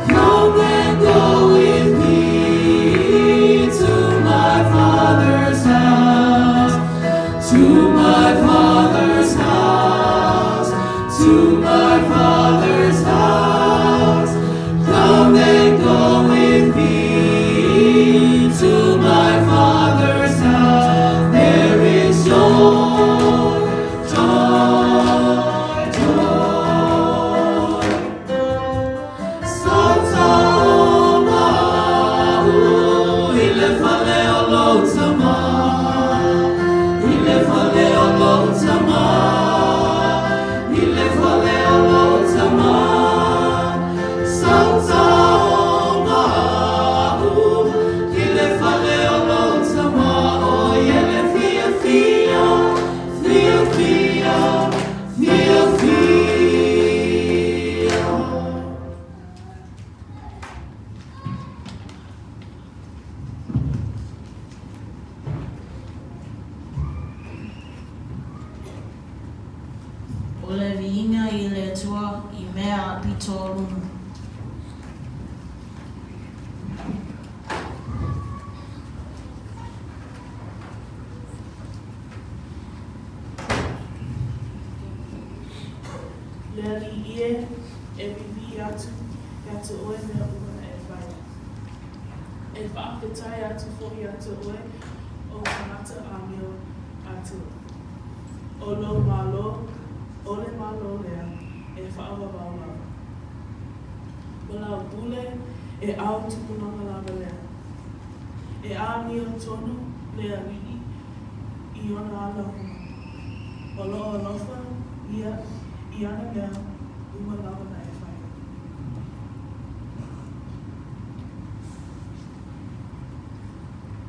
Come and go with me to my father's house, to my father's house, to my father's house. Come and go with me to my father's house. There is joy, joy, joy. Sautaomau i le fale o lou tama, i le fale o lou tama, i le fale o lou tama. Sautaomau i le fale o lou tama, o ia le fiafia, fiafia, fiafia. O le viiga i le Atua i mea aupito o luga. Le Alii e, e viivii atu ia te oe mea uma na e faia. E faafetai atu foi ia te oe o tagata amio atu. O lou Malo, o le Malo lea e faavavau lava. Ma lau pule e ao tupulaga lava lea. E amiotonu le Alii i ona ala uma. O loo alofa ia i ana mea uma lava na e faia.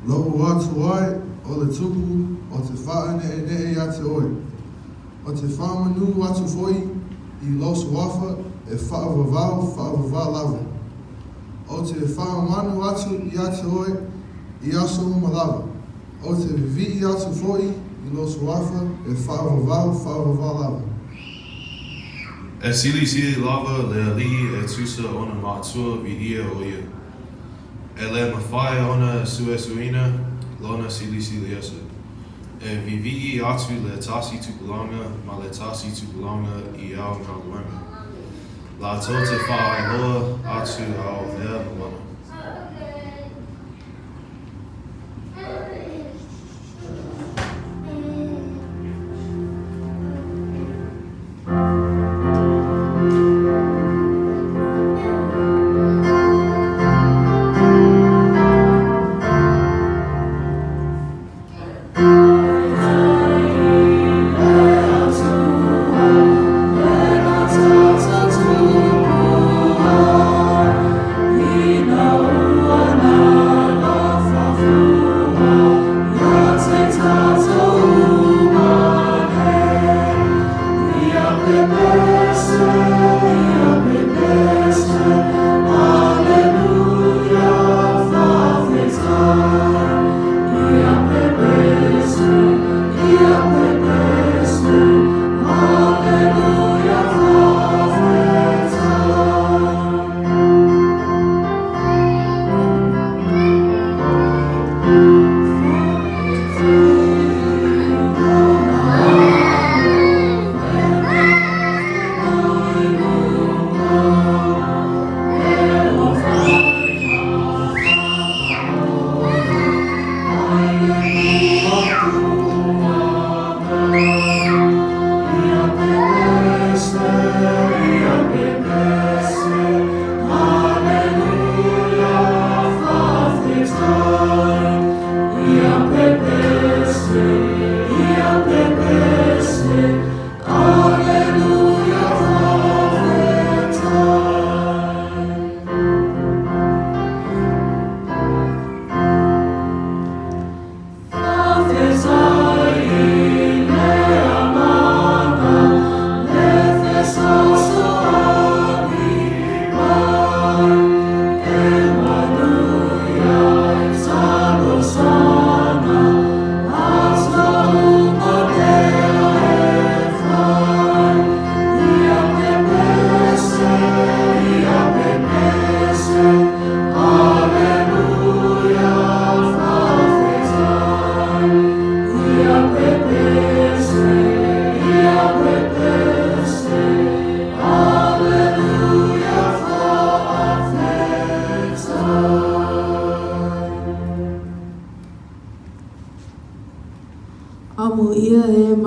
Lo'u atu ai o le Tupu o te fa'ane'ene'e iā te oe. O te fa'amanu atu foi i lou Suafa e fa'avavau fa'avavau lava. O te fa'amanu atu iā te oe i aso uma lava. O te vivi'i atu foi i lou Suafa e fa'avavau fa'avavau lava. E silisili lava le Alii e tusa ona matua viia o ia. E le mafai ona suesueina lona silisili ese. E viivii atu le tasi tupulaga ma le tasi tupulaga i au galuega. Latou te faailoa atu au mea malana.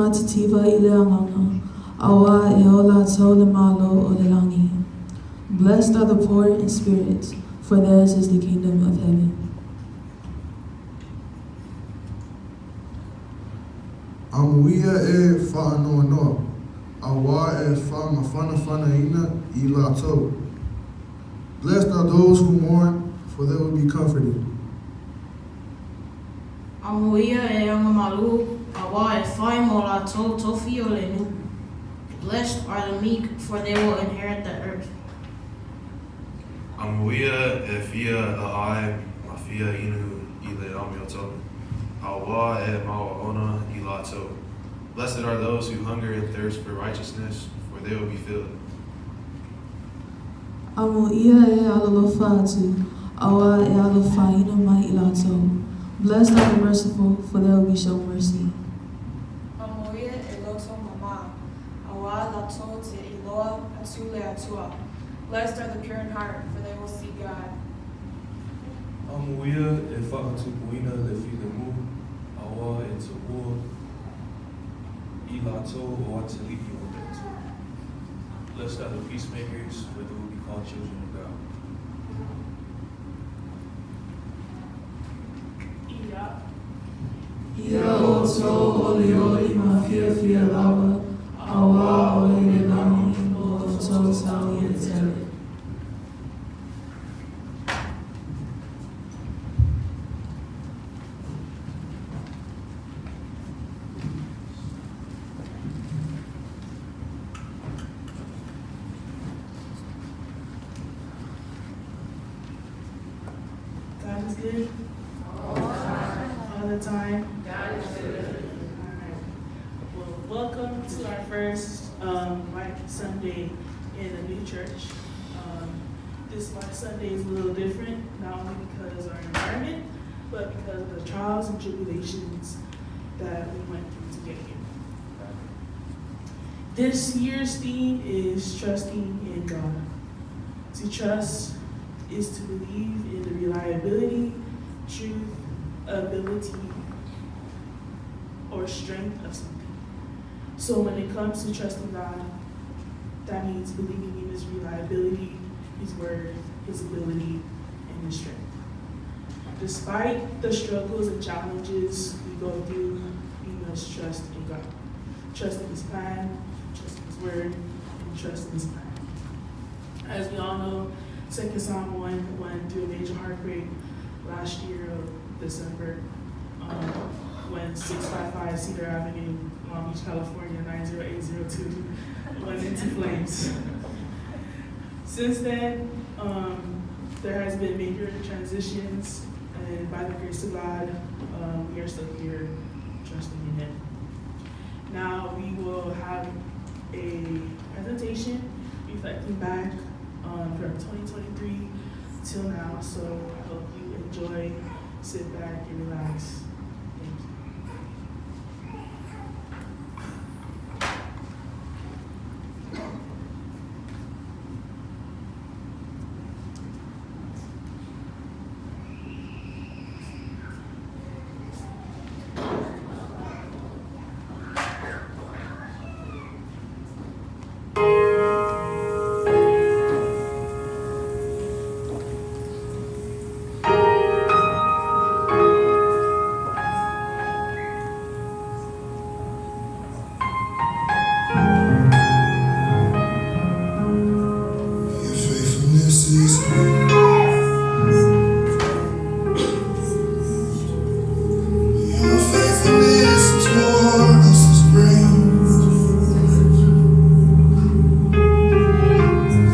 matitiva i le agaga, auā e o latou le Malo o le lagi. Blessed are the poor in spirit, for theirs is the kingdom of heaven. Amuia e faanoanoa, auā e faamafanafanaina i latou. Blessed are those who mourn, for they will be comforted. Amuia e agamalu, auā e fai mo latou tofi o le nuʻu. Blessed are the meek, for they will inherit the earth. Amuia e fia ʻaʻai ma fia inu i le amiotonu, auā e maoaʻona i latou. Blessed are those who hunger and thirst for righteousness, for they will be filled. Amuia e alolofa atu, auā e alofaina mai i latou. Blessed are the merciful, for they will be shown mercy. Amuia e loto mamā, auā latou te iloa atu le Atua. Blessed are the pure in heart, for they will see God. Amuia e faatupuina le filemu, auā e tuua i latou o atalii o le Atua. Blessed are the peacemakers, for they will be called children of God. Ia. Ia outou olioli ma fiafia lava, auā o le lagi lo outou tauia tele. God is good. All the time. All the time. God is good. All right. Well, welcome to our first White Sunday in a new church. This White Sunday is a little different, not only because of our environment, but because of the trials and tribulations that we went through to get here. This year's theme is trusting in God. To trust is to believe in the reliability, truth, ability, or strength of something. So when it comes to trusting God, that means believing in His reliability, His word, His ability, and His strength. Despite the struggles and challenges we go through, we must trust in God. Trust in His plan, trust in His word, and trust in His plan. As we all know, Second Samoan went through a major heartbreak last year of December when 655 Cedar Avenue, Long Beach, California, 90802 went into flames. Since then, there has been major transitions, and by the grace of God, we are still here trusting in Him. Now we will have a presentation reflecting back from 2023 till now. So I hope you enjoy, sit back and relax. Thank you. Your faithfulness is great. Your faithfulness toward us is great.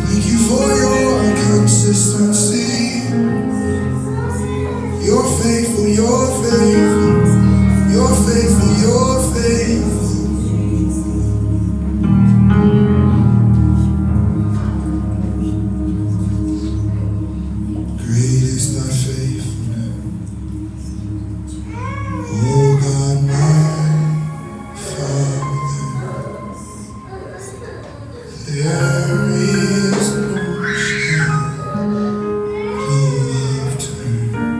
Thank you for your consistency. You're faithful, you're faithful, you're faithful, you're faithful. Great is thy faithfulness, O God, my Father. There is no shadow of turning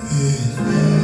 with thee.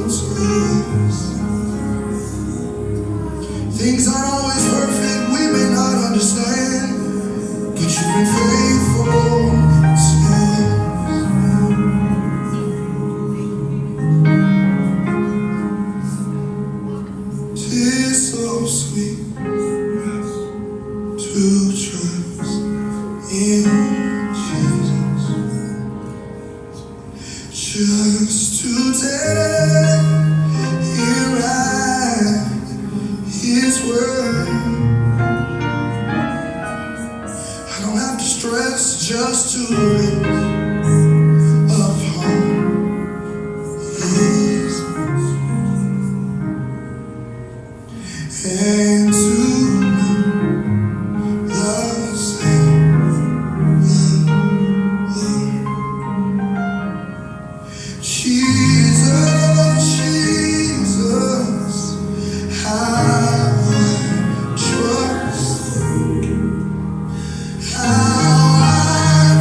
faithful to us. Things aren't always perfect, we may not understand, but you've been faithful to us. Tis so sweet to trust in Jesus, just to take Him at His word. I don't have to stress, just to rest upon His and to know the same Lord. Jesus, Jesus, how I trust, how I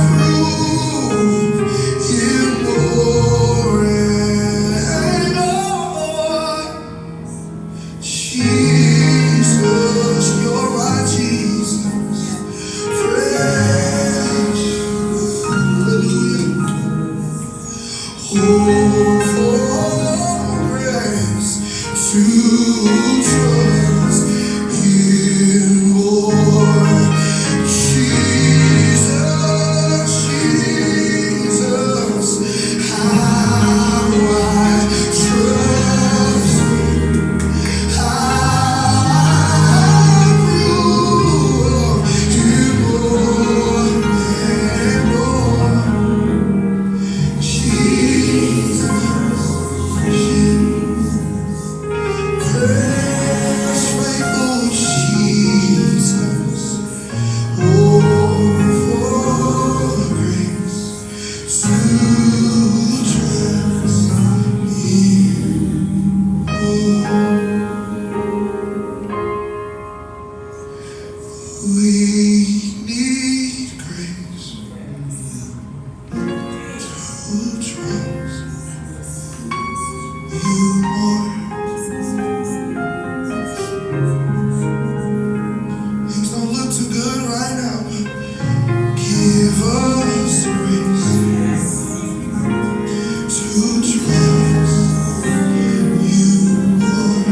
prove you more and more. Jesus, you're my Jesus, fresh, hallelujah. Oh, for grace to trust you more. Jesus, Jesus, how I trust, how I prove you more and more. Jesus, precious, faithful Jesus, oh, for grace to trust you more. We need grace to trust you more. Things don't look too good right now, but give us grace to trust you more.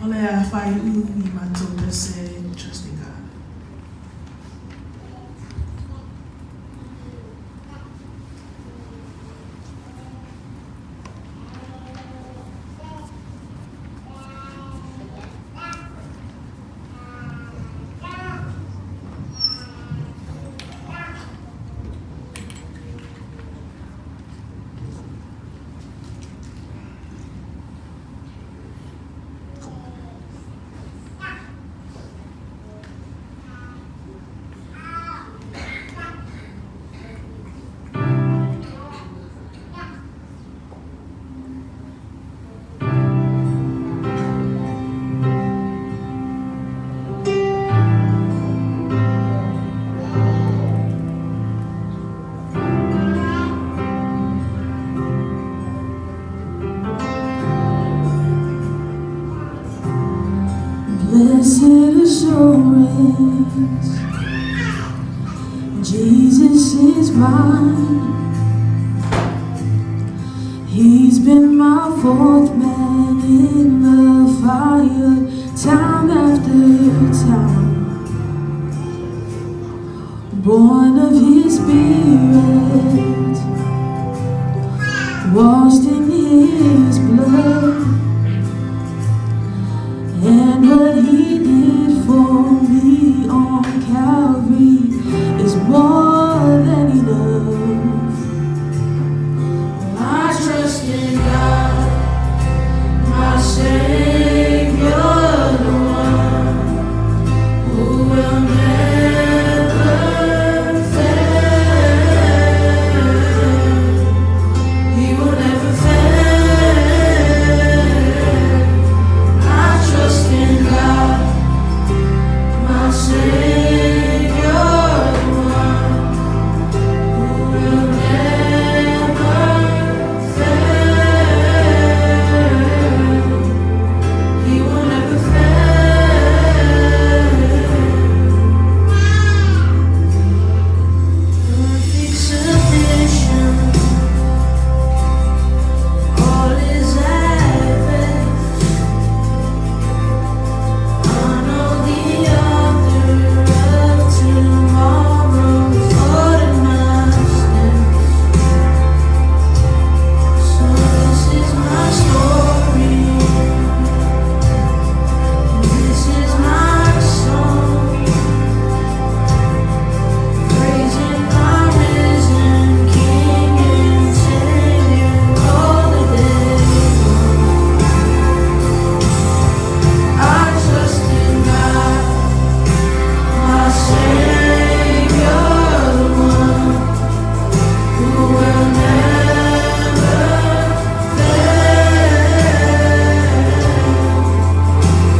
O le a faaiu i matou pese Trust in God. Blessed assurance, Jesus is mine. He's been my fourth man in the fire, time after time. Born of His Spirit, washed in His blood. And what He did for me on Calvary is more than enough. I trust in God, my Savior, the one who will never fail. He will never fail. I trust in God, my Savior, the one who will never fail. He will never fail. Perfect submission, all is at rest. I know the author of tomorrow's ordered my steps. So this is my story. This is my song. Praising my risen King and Savior all the day long. I trust in God, my Savior, the one who will never fail.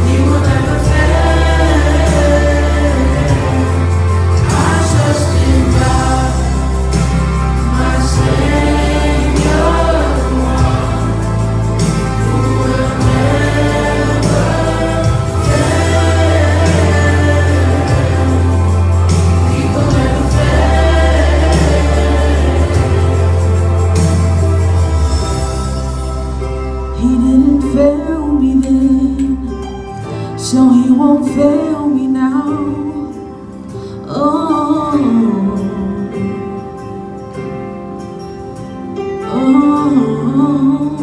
He will never fail. I trust in God, my Savior, the one who will never fail. He will never fail. He didn't fail me then, so He won't fail me now. Oh, oh.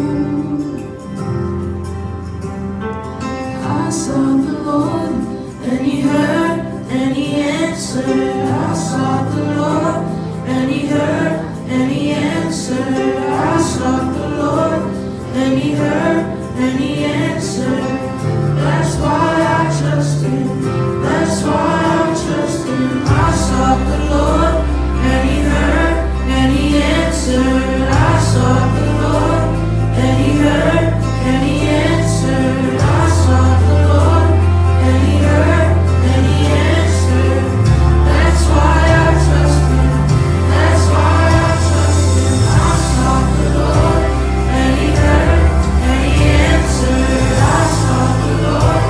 I sought the Lord, and He heard, and He answered. I sought the Lord, and He heard, and He answered. I sought the Lord, and He heard, and He answered. That's why I trust Him. That's why I trust Him. I sought the Lord, and He heard, and He answered. I sought the Lord, and He heard, and He answered. I sought the Lord, and He heard, and He answered. That's why I trust Him. That's why I trust Him. I sought the Lord, and He heard, and He answered. I sought the Lord,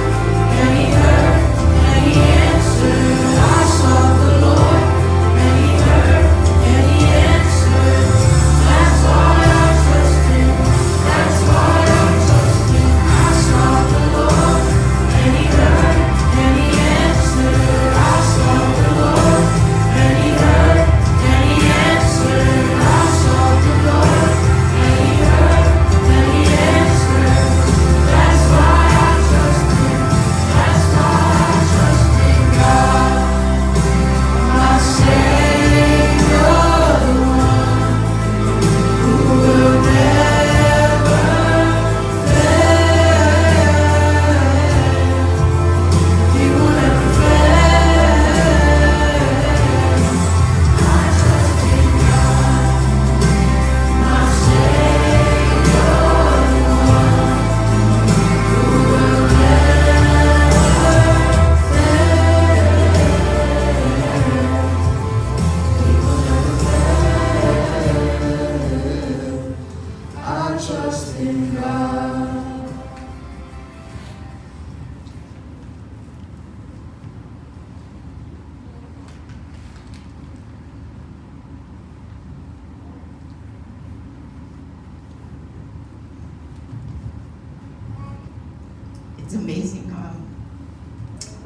It's amazing um,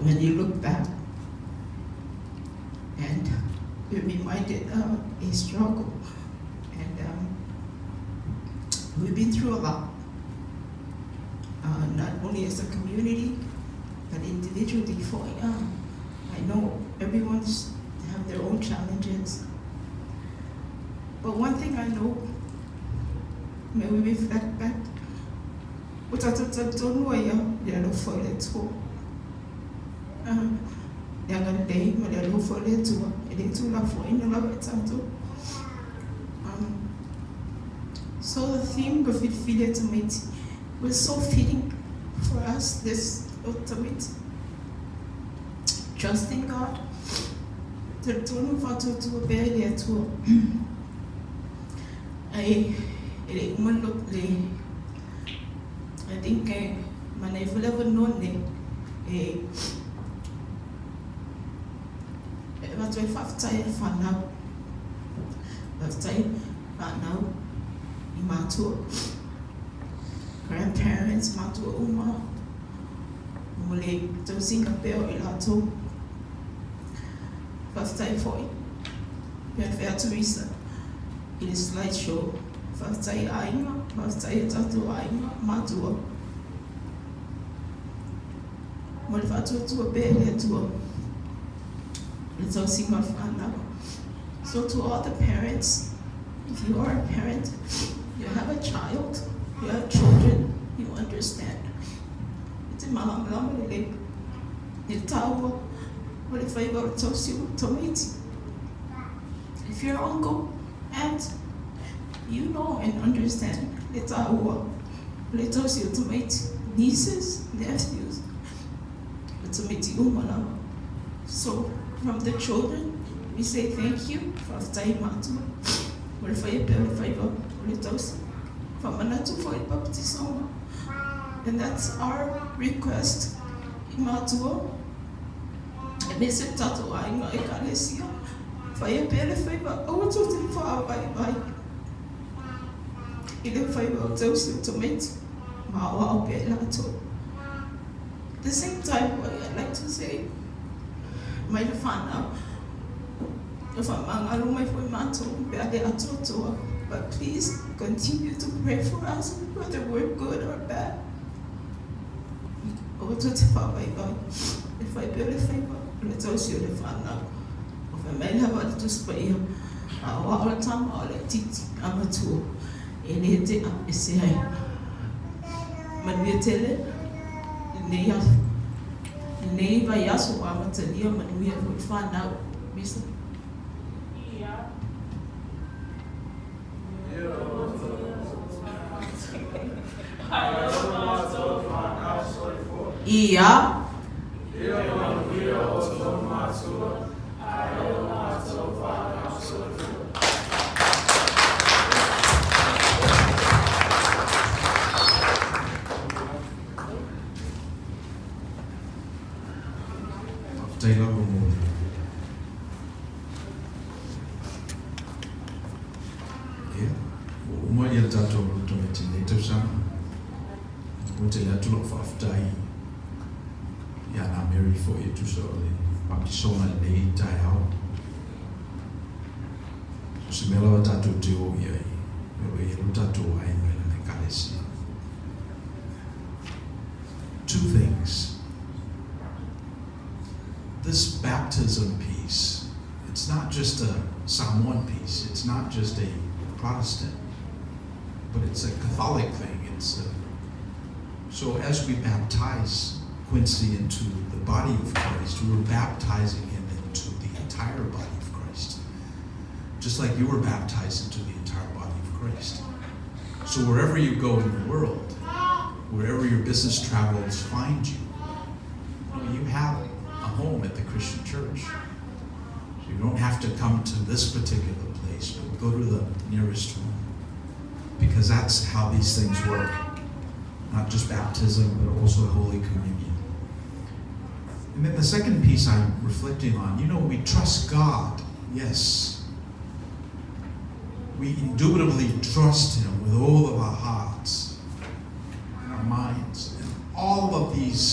when you look back and you're reminded of a struggle. And um, we've been through a lot, uh, not only as a community, but individually. For um, I know everyone's have their own challenges. But one thing I know, may we reflect back, o tatou talitonu ai ia le alofa o le Atua. Ah, le agalelei ma le alofa o le Atua, e le tuulafoaina lava e tatou. Um, so the theme of Filifili e Tamaiti was so fitting for us this tamaiti. Trusting God, talitonu faatuatua pea i le Atua. Ai, e le uma le I think e manaia foi le avanoa lenei e e avatu ai faafetai i le fanau. Faafetai fanau i matua, grandparents, matua uma mo le tausiga pea o i latou. Faafetai foi pei ona fai atu Risa i le slide show. Faafetai i aiga, faafetai i o tatou aiga, matua mo le faatuatua pea i le Atua i le tausiga o le fanau. So to all the parents, if you are a parent, you have a child, you have children, you understand. E te malamalama lelei i le taua o le faiva o le tausi o tamaiti. If your uncle, aunt, you know and understand le taua o le tausi o tamaiti, nieces, nephews, o tamaiti uma lava. So from the children, we say thank you, faafetai matua, mo le faia pea o le faiva o le tausi. Faamanatu foi le papatisoga. And that's our request i matua, aemaise le tatou aiga Ekalesia, faia pea le faiva, aua tou te faavaivai i le faiva o tausi o tamaiti ma aoao pea i latou. At the same time, what I'd like to say, mai le fanau, e faamagalo mai foi matou pe a le atoatoa, but please continue to pray for us whether we're good or bad. Aua tou te faavaivai, e fai pea le faiva o le tausi o le fanau. O fai mai lava le Tusi Paia, a o au le tama o le itiiti a matua, e le te ese ai. Manuia tele lenei aso, lenei vaiaso ua amatalia manuia foi le fanau. Misa. Ia. Faafetai lava mo le Ia, ua uma ia le tatou loto meti i lenei tausaga. Ua tele atu lou faafetai ia na Mary foi e tusa o le baptisoga i lenei taeao. So se mea lava tatou te o i ai, o lo o i ai lo tatou aiga i lana Ekalesia. Two things. This baptism piece, it's not just a Samoan piece, it's not just a Protestant, but it's a Catholic thing. It's a, so as we baptize Quincy into the body of Christ, we're baptizing him into the entire body of Christ. Just like you were baptized into the entire body of Christ. So wherever you go in the world, wherever your business travels find you, you know, you have a home at the Christian church. So you don't have to come to this particular place, but go to the nearest one. Because that's how these things work. Not just baptism, but also Holy Communion. And then the second piece I'm reflecting on, you know, we trust God, yes. We indubitably trust Him with all of our hearts and our minds and all of these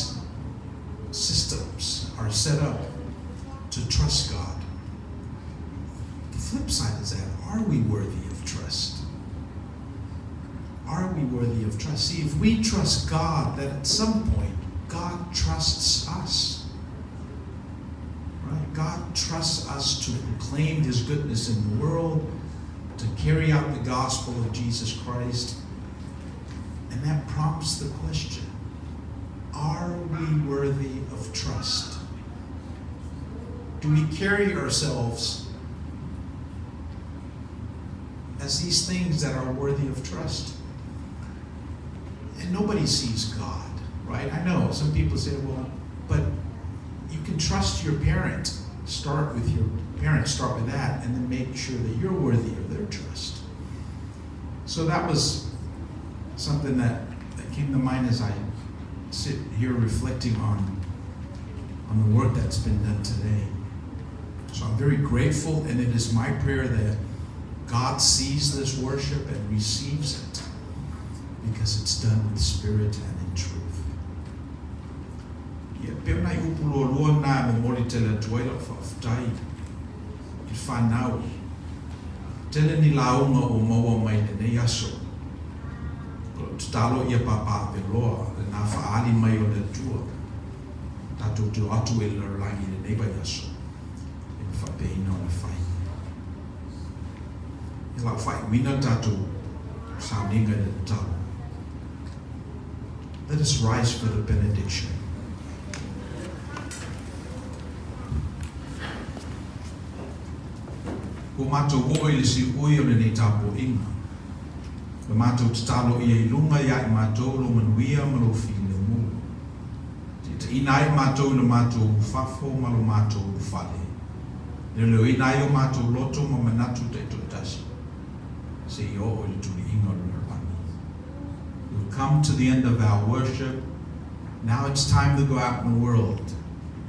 Are we worthy of trust? See, if we trust God, then at some point, God trusts us. Right? God trusts us to proclaim His goodness in the world, to carry out the gospel of Jesus Christ. And that prompts the question, are we worthy of trust? Do we carry ourselves as these things that are worthy of trust? And nobody sees God, right? I know some people say, well, but you can trust your parent. Start with your parents, start with that, and then make sure that you're worthy of their trust. So that was something that came to mind as I sit here reflecting on the work that's been done today. So I'm very grateful, and it is my prayer that God sees this worship and receives it, because it's done with spirit and in truth. Ia, pei o nai upu lualua na e momoli tele atu ai lau faafetai i le fanau. Tele ni lauga ua maua mai lenei aso. O lau tatalo ia papaaveloa lena faaali mai o le Atua tatou te o atu ai i le lalolagi i lenei vaiaso e ma faapeina ona fai. Ia lau faaiuina tatou sauniga i le tatalo. Let us rise for the benediction. Ua matou oo i le siuui o lenei tapuaiga. La matou tatalo ia i luga ia i matou lou manuia ma lou filemu. Taitaiina ai matou i lo matou ulufafo ma lo matou ulufale. Leoleoina ai o matou loto ma manatu taitoatasi, seia oo i le tuliiga o le lalolagi. We've come to the end of our worship. Now it's time to go out in the world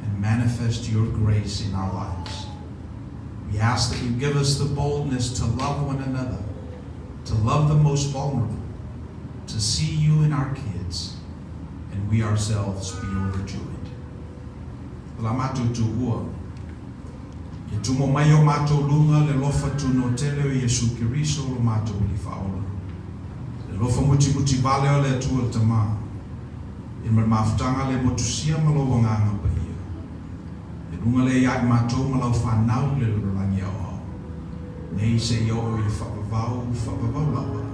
and manifest your grace in our lives. We ask that you give us the boldness to love one another, to love the most vulnerable, to see you in our kids, and we ourselves be overjoyed. O la matou tuua, ia tumo mai o matou luga le alofa tunotele o Iesu Keriso lo matou Alii Faaola, le alofa mutimuti vale o le Atua le Tama, ia ma le mafutaga le motusia ma lou Agaga Paia. Ia luga lea ia i matou ma lau fanau i le lalolagi aoao nei seia oo i le faavavau faavavau lava.